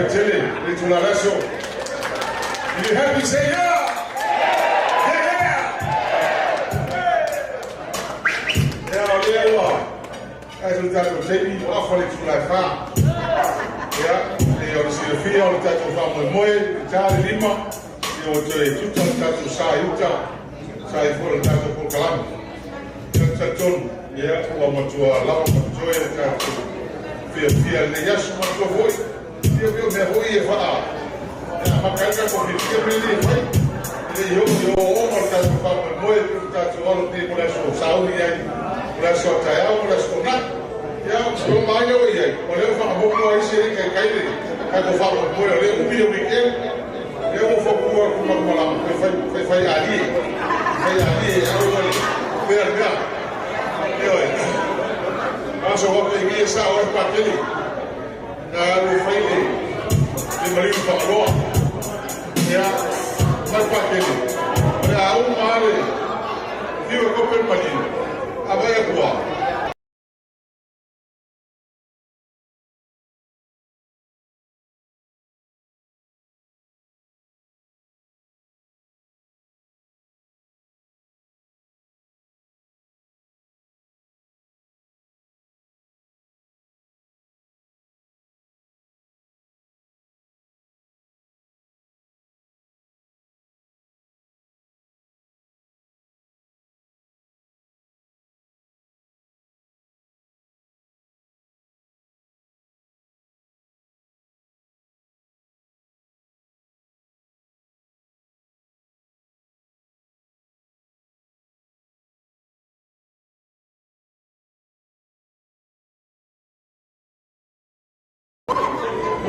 Patele, le itulā o le aso. If you happy, say yeah! Yeah, yeah! Ia, o lea ua tatou i le tatou taimi ua afa le itula e 4. Ia, e o le silafia o le tatou faamoemoe, e ta le 5, ia ua toe tuta le tatou sa i uta, sa ai foi le tatou polokalame. Ia, ou te talitonu, ia, ua matua lava ma totoe le tatou fiafia i lenei aso. Manatua foi, ia, o mea foi e faa, e amata ai le tatou fiafia mea nei e fai. E le i oo i ooooga o le tatou faamoemoe, pe ua tatou alo nei mo le aso sauni ai, mo le aso a taeao, mo le aso Fona'i. Ia, o ma ai lea ua i ai, o lea ua faagamotu ai isi e le i taitai le tatou faamoemoe, o lea e umi le weekend, lea ua fautua atu ma malama, fai fai fai alie, fai alie, aua le pea le mea. Ioe. Aso waka i ngia sa o e patele. Na alu fai le maliu whakaloa. Ia, mai patele. O le a uma ale, fiu e kope maliu. A vai a kua.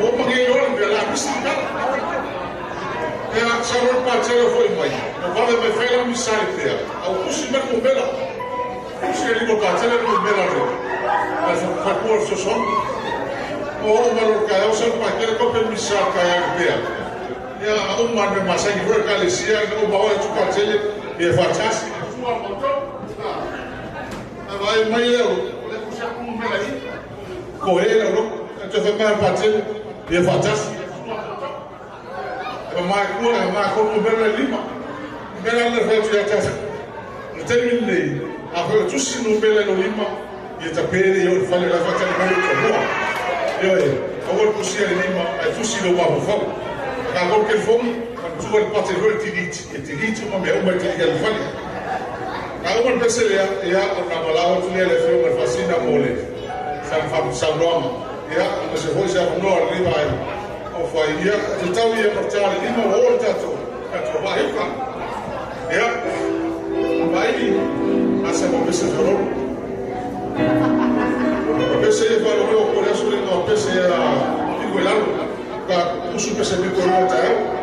Ua mangi loa le mea la misi le mea. Ia, sau loa le patele o foi mai, ma vave mai fai lau misa i pea, a ua tusi mai le numera. Tusi le lima o le patele le numera o le faletua o le fesoasoani. Ua oo mai loa i le taeao sau le patele kope le misa o le taeao i le pea. Ia, a uma lava le mea masani foi a le ekalesia, ina ua uma atu patele, ia faatasi le Atua ma outou. A vaai mai lea, o lea tusi atu numera i i. Koe lau loto, ae toe fai mai le patele, ia faatasi le Atua ma outou. E mamae tua, e mamae tonu numera le 5. Numera le fai atu ia te au. O le taimi lenei, afai o tusi numera i lou lima, ia tape le i o i le fale o la e faatali mai lou toamua. Ioe, aua le tusia i le lima, ae tusi i lou mafaufau. A tatou telefoni, manatua le pate foi le delete, e delete uma mea uma e te i ai i le fale. A uma le pese lea, ia, ona valaau atu lea i le Afioga i le Faasina mo le saunoaga. Ia, aemaise foi se avanoa o lenei vaega o fai. Ia, e tatau ia ma ta le lima ua oo le tatou vaa i uka. Ia, Vaili, asa mo pese feololo. O pese ia whaloweo ko le aso le ingoa pese a piko i lalo. Ka usu pese piko i lalo taeao.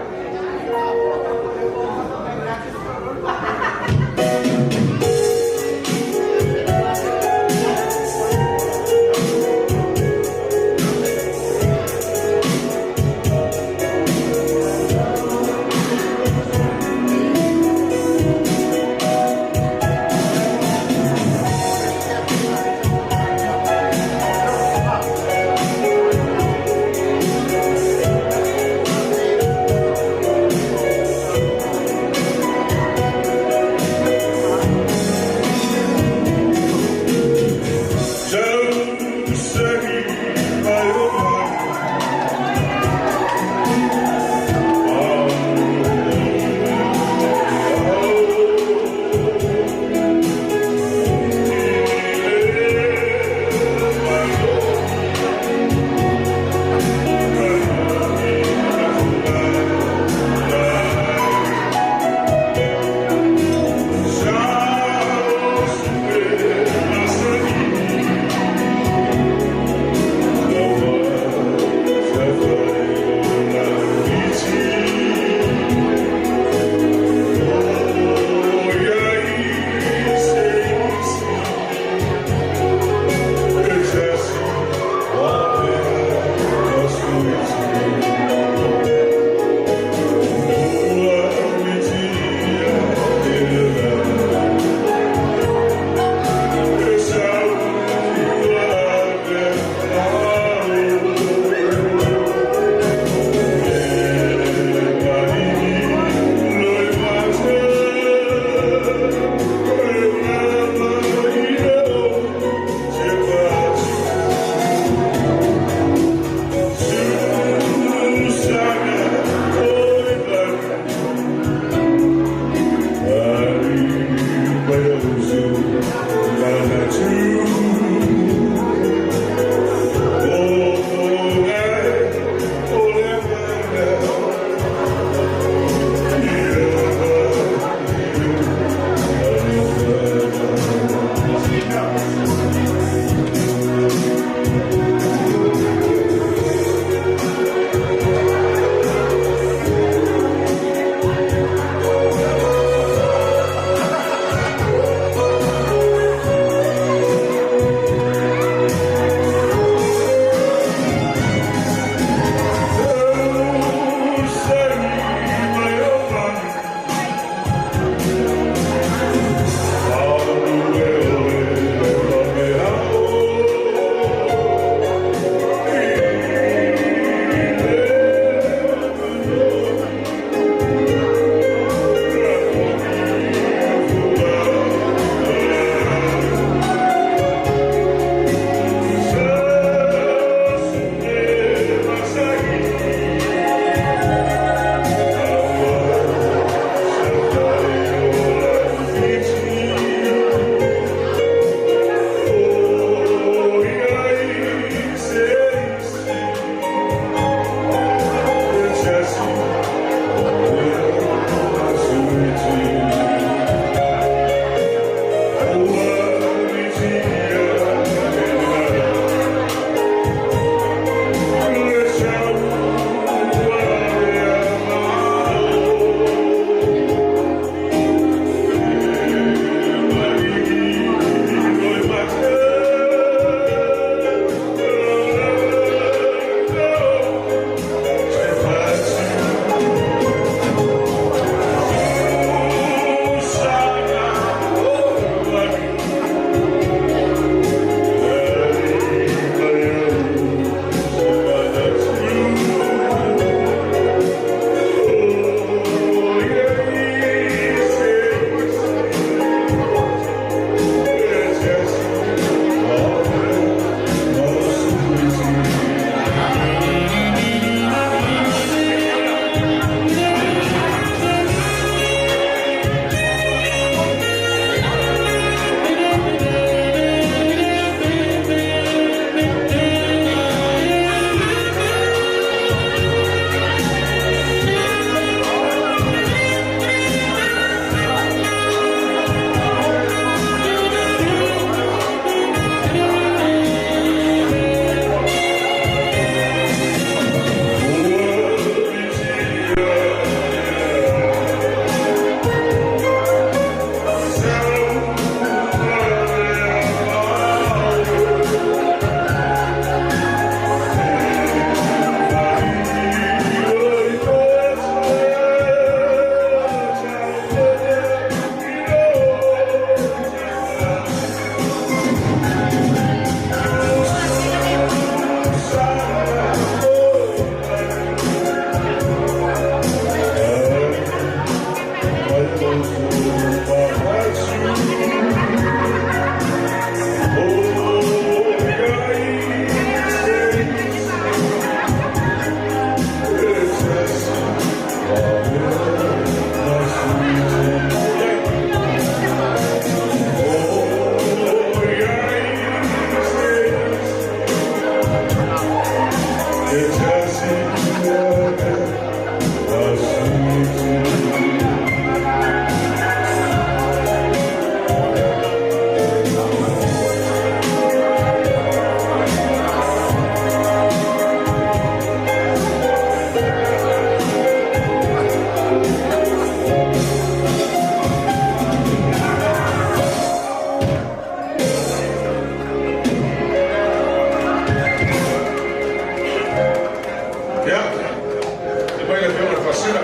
silasila.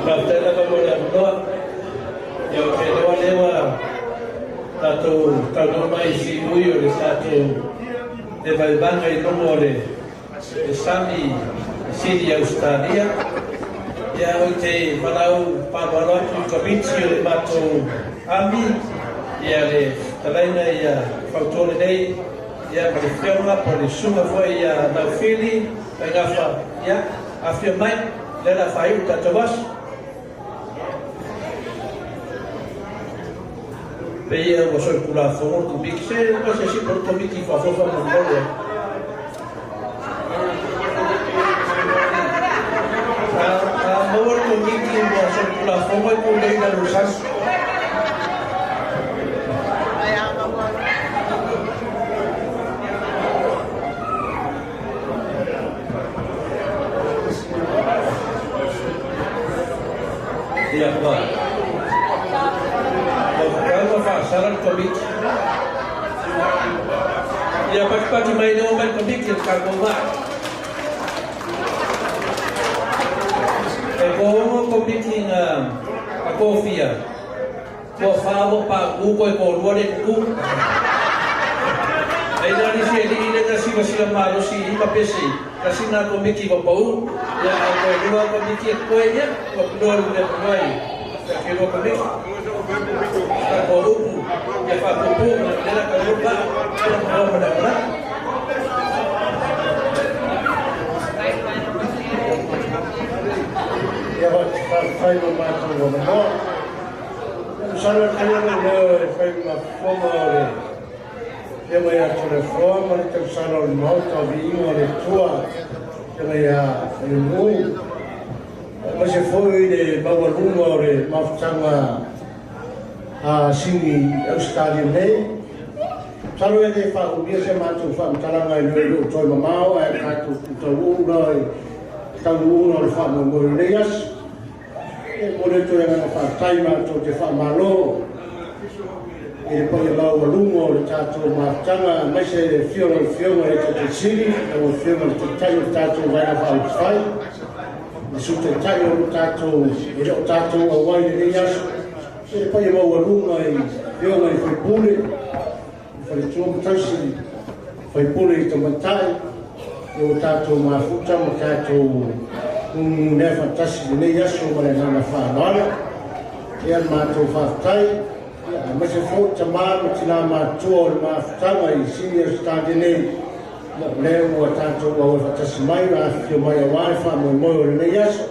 Faafetai lava mo le avanoa. Ia ou te iloa lea ua tatou taunuu mai i siui o le tatou vaevaega i luga o le sami i Sini Ausetalia. Ia ou te valaau faaaloalo atu i Komiti o le matou Army, ia le fetalaiga ia fautuo lenei, ia ma le afioga po o le susuga foi ia Laufili Faigafa, ia afifio mai, lea o le a faaiu le tatou aso. Pei ia ua solitulafono le Komiti, se ua se isi po o le Komiti i fafo faamolemole. A maua le Komiti ua solitulafono e pulei i lalo o le sami. Ia, ua. Ua tatau ona faasala le Komiti. Ia patipati mai le oo mai le Komiti o le tatou vaa. E toaono Komiti na tofia. Ua fa ua paʻu koe toalua le tutu. Ai la nisi alii lea na silasila malosi i ma pese tasi na Komiti ua pau ia ae toe lua Komiti e totoe ia ua pinoa le mea pinoa i ke lua Komiti. Tatou upu ia faapuupuu lea la taunuu le vaa ia ma ma le auala. Ia faafetai mo matou avanoa. Masalo e fai lou leo e fai ma fofoga o le Afioga ia Toleafoa ma le tausala o le Maota o Viiga o le Atua, Afioga ia Failelou, aemaise foi le maualuga o le mafutaga a Sini Ausetalia nei. Masalo e le faaumia se matou faamatalaga i le toe mamao ae tatou taunuu la i taunuuga o le faamoemoe o lenei aso. E momoli atu le agaga faafetai matou te faamalo i le paia maualuga o le tatou mafutaga, aemaise le afio o lau Afioga i le Taitai Sili, lau Afioga i le Taitai o le tatou Vaega Faaupufai, le Sui Taitai o le tatou e le o tatou auai i lenei aso, e le paia maualuga i afioga i sui usufono, i faletua ma tausi, faipule i tamaitai, ua tatou mafuta ma tatou nuunea faatasi i lenei aso ma le agaga faaaloalo. Ia le matou faafetai, aemaise foi tamā ma tinā matutua o le mafutaga i Sini Ausetalia nei, o lea ua tatou auai faatasi mai ma afifio mai aua le faamoemoe o lenei aso.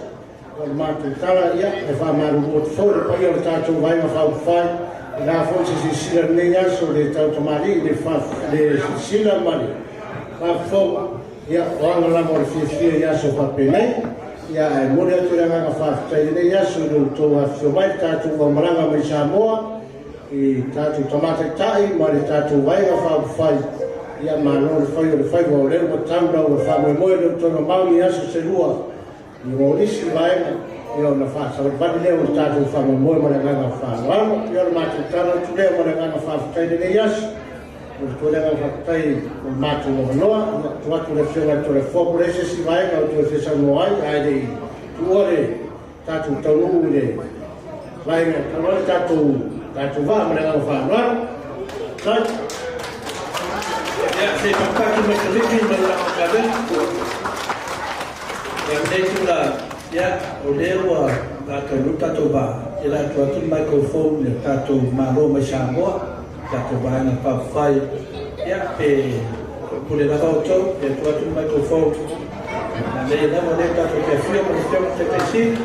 O le matou tala, ia, e faamalulu atu foi le paia o le tatou Vaega Faaupufai, i la foi se silasila lenei aso le tautamalii le silasila ma le faafofoga, ia, o aga lava o le fiafia i aso faapenei. Ia, ae momoli atu le agaga faafetai i lenei aso i lo outou afifio mai le tatou aumalaga mai Samoa, i tatou tamataitai ma le tatou Vaega Faaupufai, ia, malo le fai o le faiva o lea ua tau lau faamoemoe le outou mamao i aso se lua i o isi vaega, ia ona faasavalivali lea o le tatou faamoemoe ma le agaga faaaloalo. Ia o le matou tala atu lea ma le agaga faafetai i lenei aso. O le toe agaga faafetai o le matou avanoa, ia tuu atu le Afioga i le Toleafoa po o le isi isi vaega o toe fia saunoa ai, ae le i tuua le tatou taunuu i le vaega e talu ai le tatou vaa ma le agaga faaaloalo. Tai. Ia, se i patupatu mai Komiti ma le Matagaluega. Ia, lenei itula, ia, o lea ua taunuu le tatou vaa, ia le a tuu atu le microphone i le tatou Malo mai Samoa, tatou Vaega Faaupufai, ia, pe pule lava outou, ia tuu atu le microphone. Manaia lava lea tatou te afio ma le Afioga i le Taitai Sili.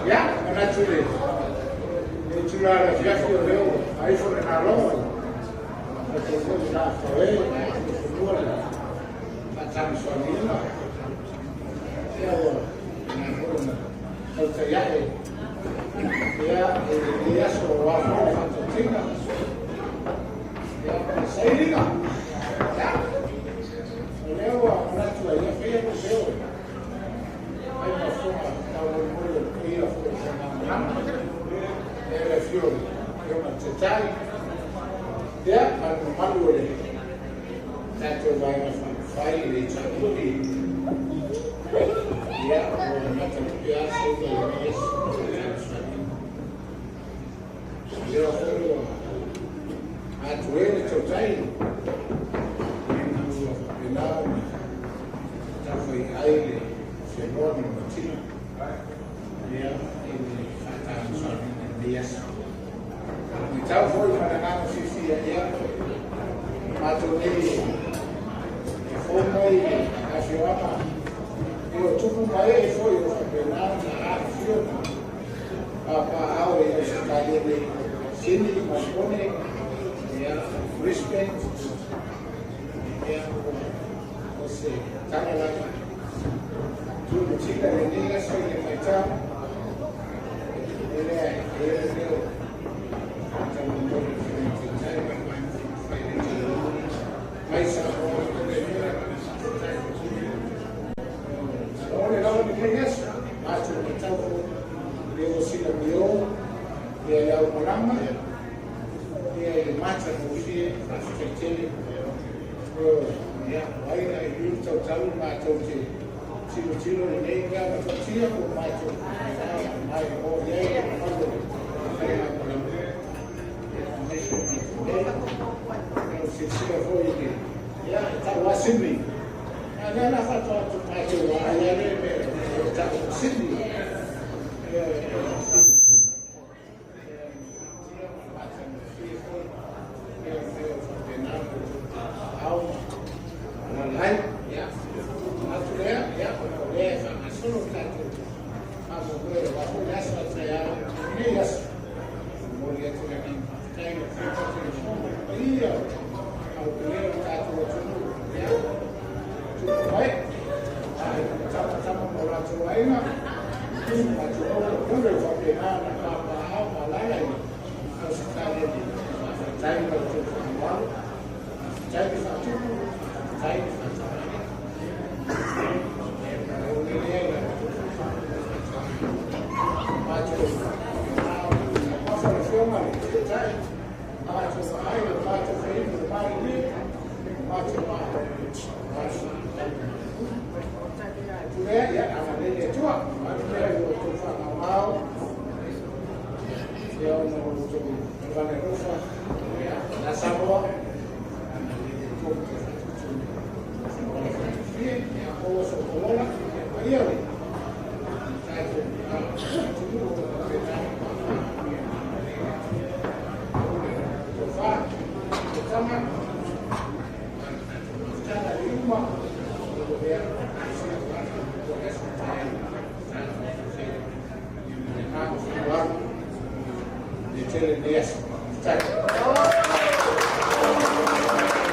Ia, manatu le itula le afiafi o leo ai fo le nalo. Tatou foi la fae, fanua le faatamasoaliiga. Ia ua na tautai ae. Ia, e lenei aso o a foi le faatautiga. sailiga. Ia, o lea ua manatu ai, ia faia lou leo e fai ma fofoga taumolimoli o le paia foi o le faigamalaga. Ia le afio o le Afioga i le Taitai, ia ma le mamalu o le tatou Vaega Faaupufai i le HRPP. Ia, ua matalupe lava le sauga i lenei aso o le tausaga. Lea foi ua atoe le tautai ina ua faapena ona taufaiai le seloa ma le matina ia i le faatagosālina i lenei aso. Matau foi ma le agaga fiafia ia matou nei e fou mai i le afioaga i o tupu ma ee foi o faapena ona afifio ma papaaao i Ausetalia nei, Sydney, Melbourne, ia, Brisbane, ia, o se tala lava tumatila i lenei aso i le matau e lea e faia le leo taumolimoli o le Taitai ma le Vaega Faaupufai le mai Samoa o le Taitai. O le lava lenei aso matou matau foi le ua silamio ia le aumalaga ia i le matagofie. Faafetai tele. Ia o ai na iliu tautau matou te tilotilo lenei mea matautia po matou mai o i ai le mamalu o le faigamalaga aemaise o matou nei. O silasila foi i le ia e tau lava Sydney, a lea la faatoa atu matou vaai lava le mea e tau o Sydney.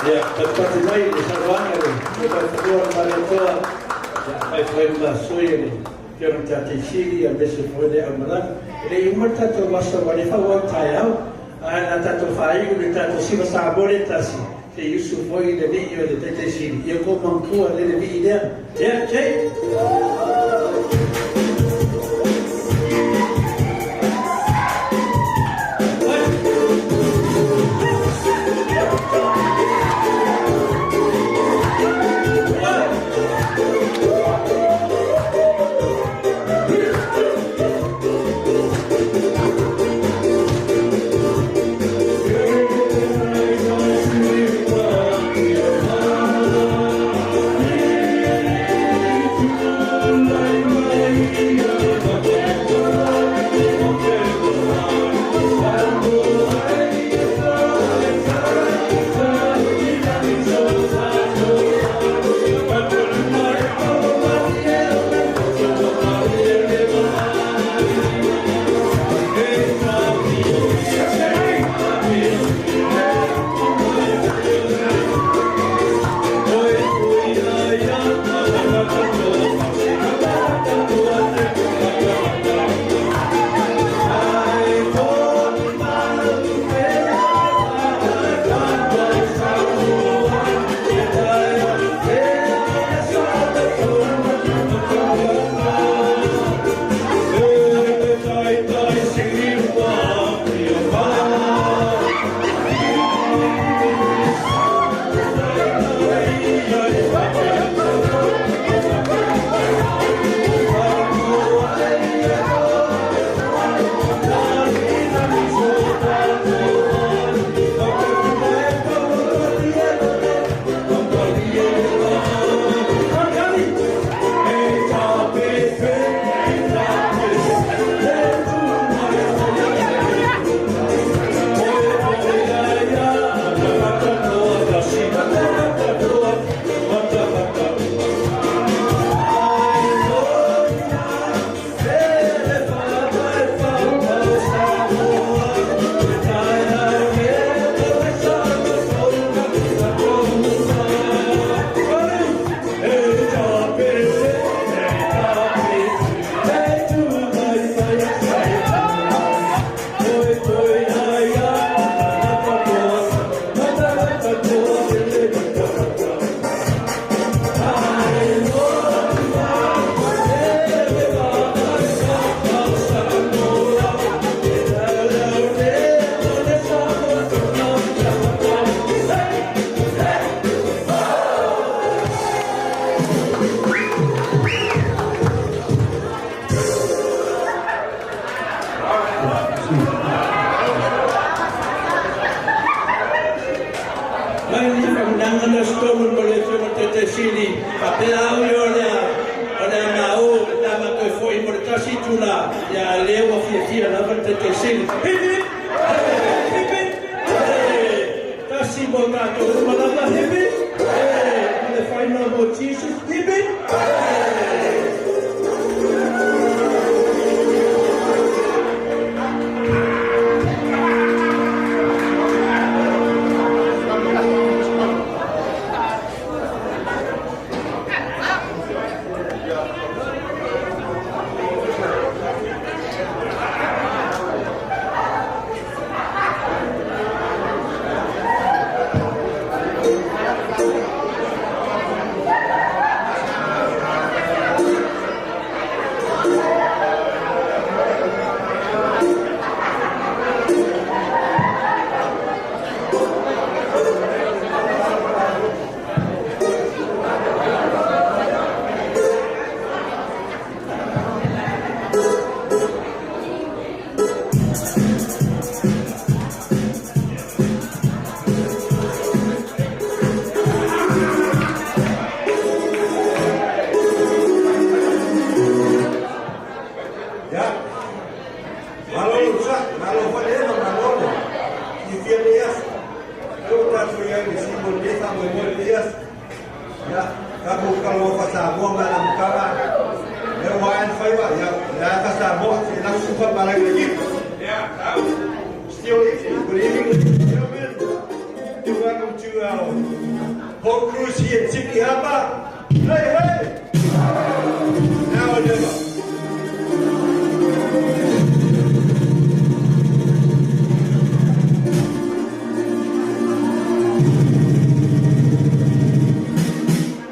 Ia, patupatu mai le saunoaga i le Taufanua o le Malietoa, ia, fai foi ma sui o le Afioga i le Tatai Sili aemaise foi le aumalaga. E le i uma le tatou aso aua o lea e faaauau taeao, ae o le a tatou faaiu le tatou siva Samoa lea e tasi, se i usu foi le alii o le Taitai Sili, ia outou manatua le alii lea. Ia, Jay! tonu mo le Afioga i le Taitaisili, faapea au ia o le a maou pe a matou fo'i mo le 1 itula, ia a lea ua fiafia lava le Taitaisili. Hip hip! Hip hip! Tasi mo tatou uma lava. Hip hip! Mo le final mo Jesus. Hip hip! Ia. Malo le sa, malo foi le malo. I fia le aso. E o tatou iai le simo le fa mo mo le aso. Ia, ka mo ka lo fa sa mo ma la mukaba. E o an faiva, ia, ia ka sa mo, se la su fa para le. Yeah, still evening. Good evening, ladies and gentlemen. And welcome to our boat cruise here in Sydney Harbour. Hey, hey! Now or never.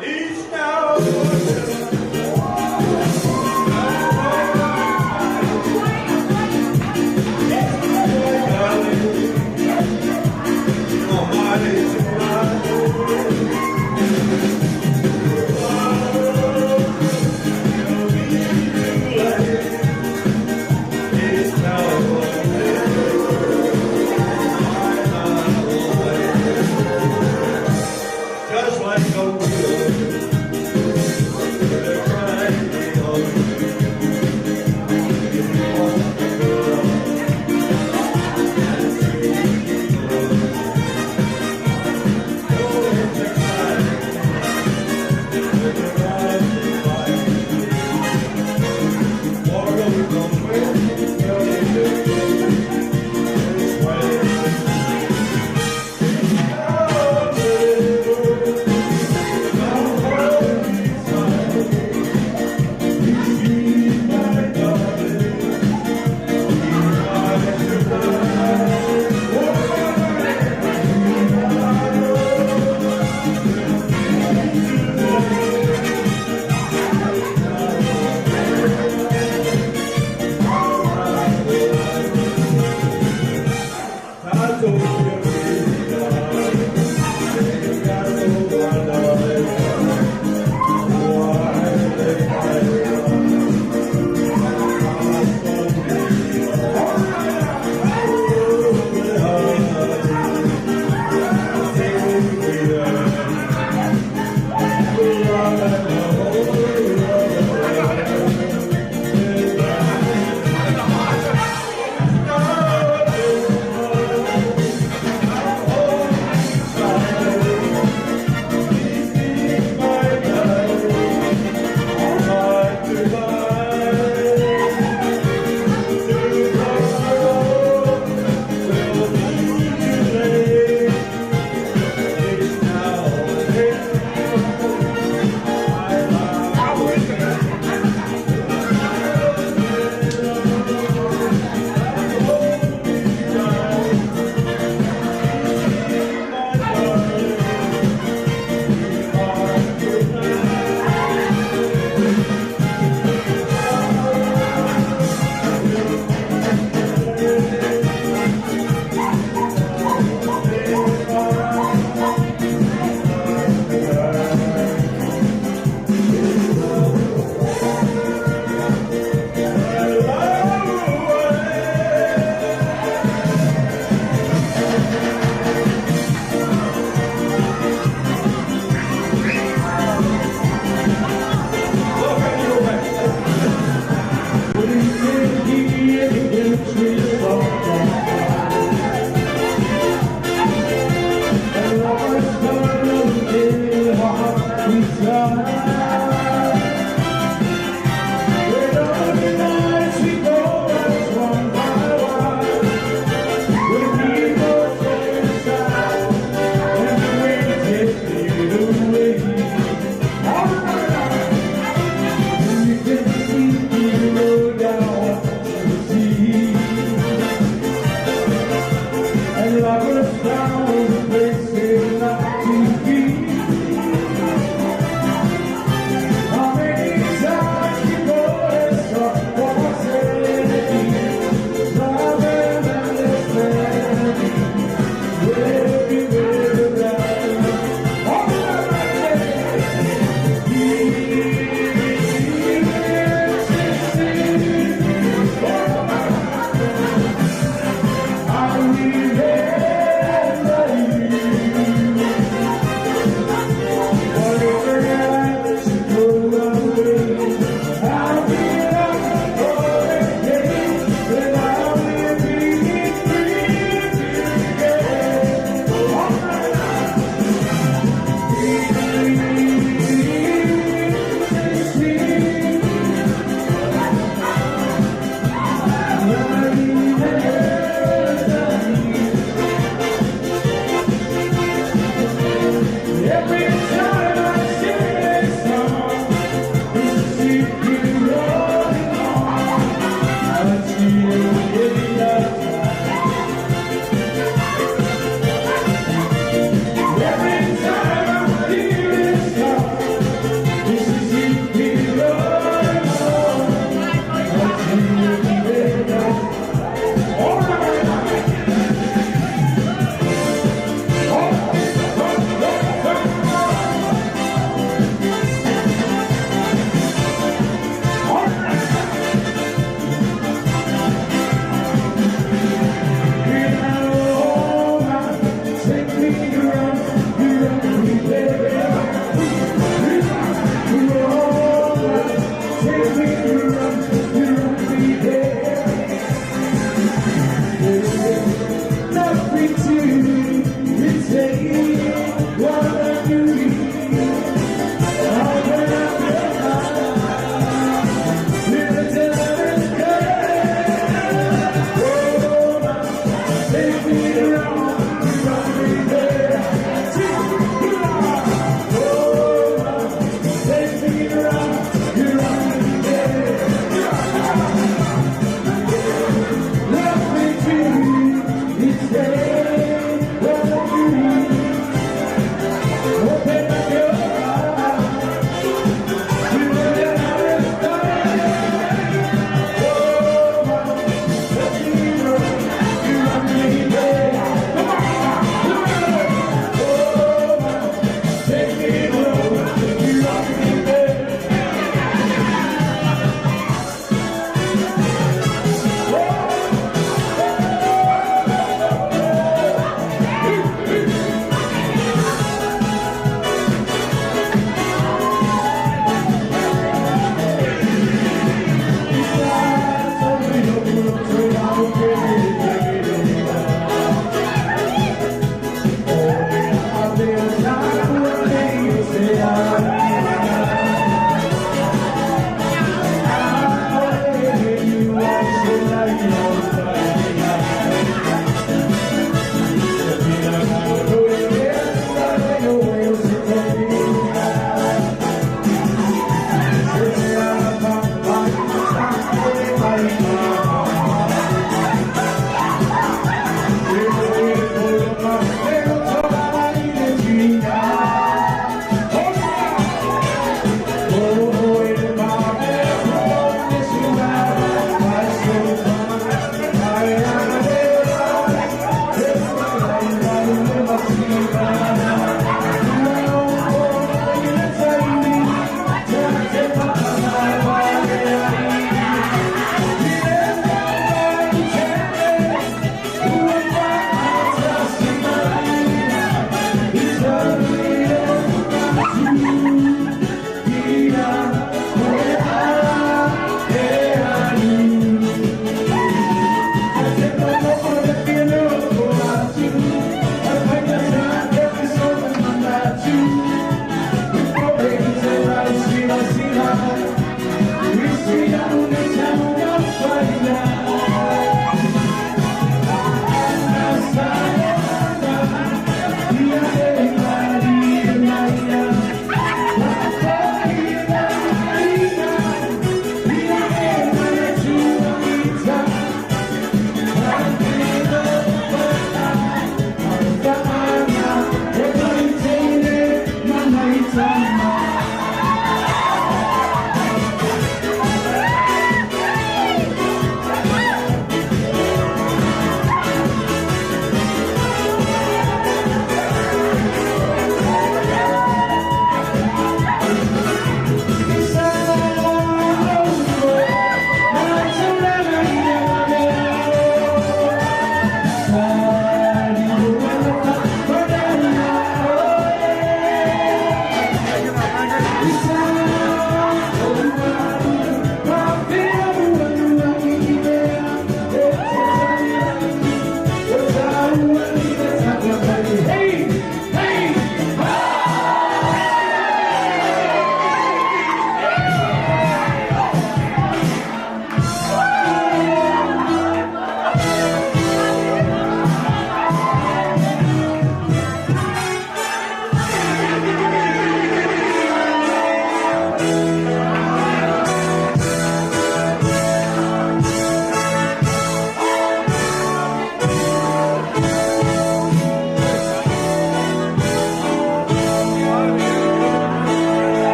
It's now or never. Darling, oh, my, it's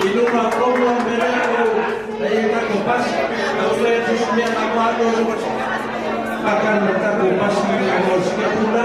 I luga o lua mea o ai e tatou pasi, taumafai atu se mea tatou alo aka na tatou pasi mo Sikapula.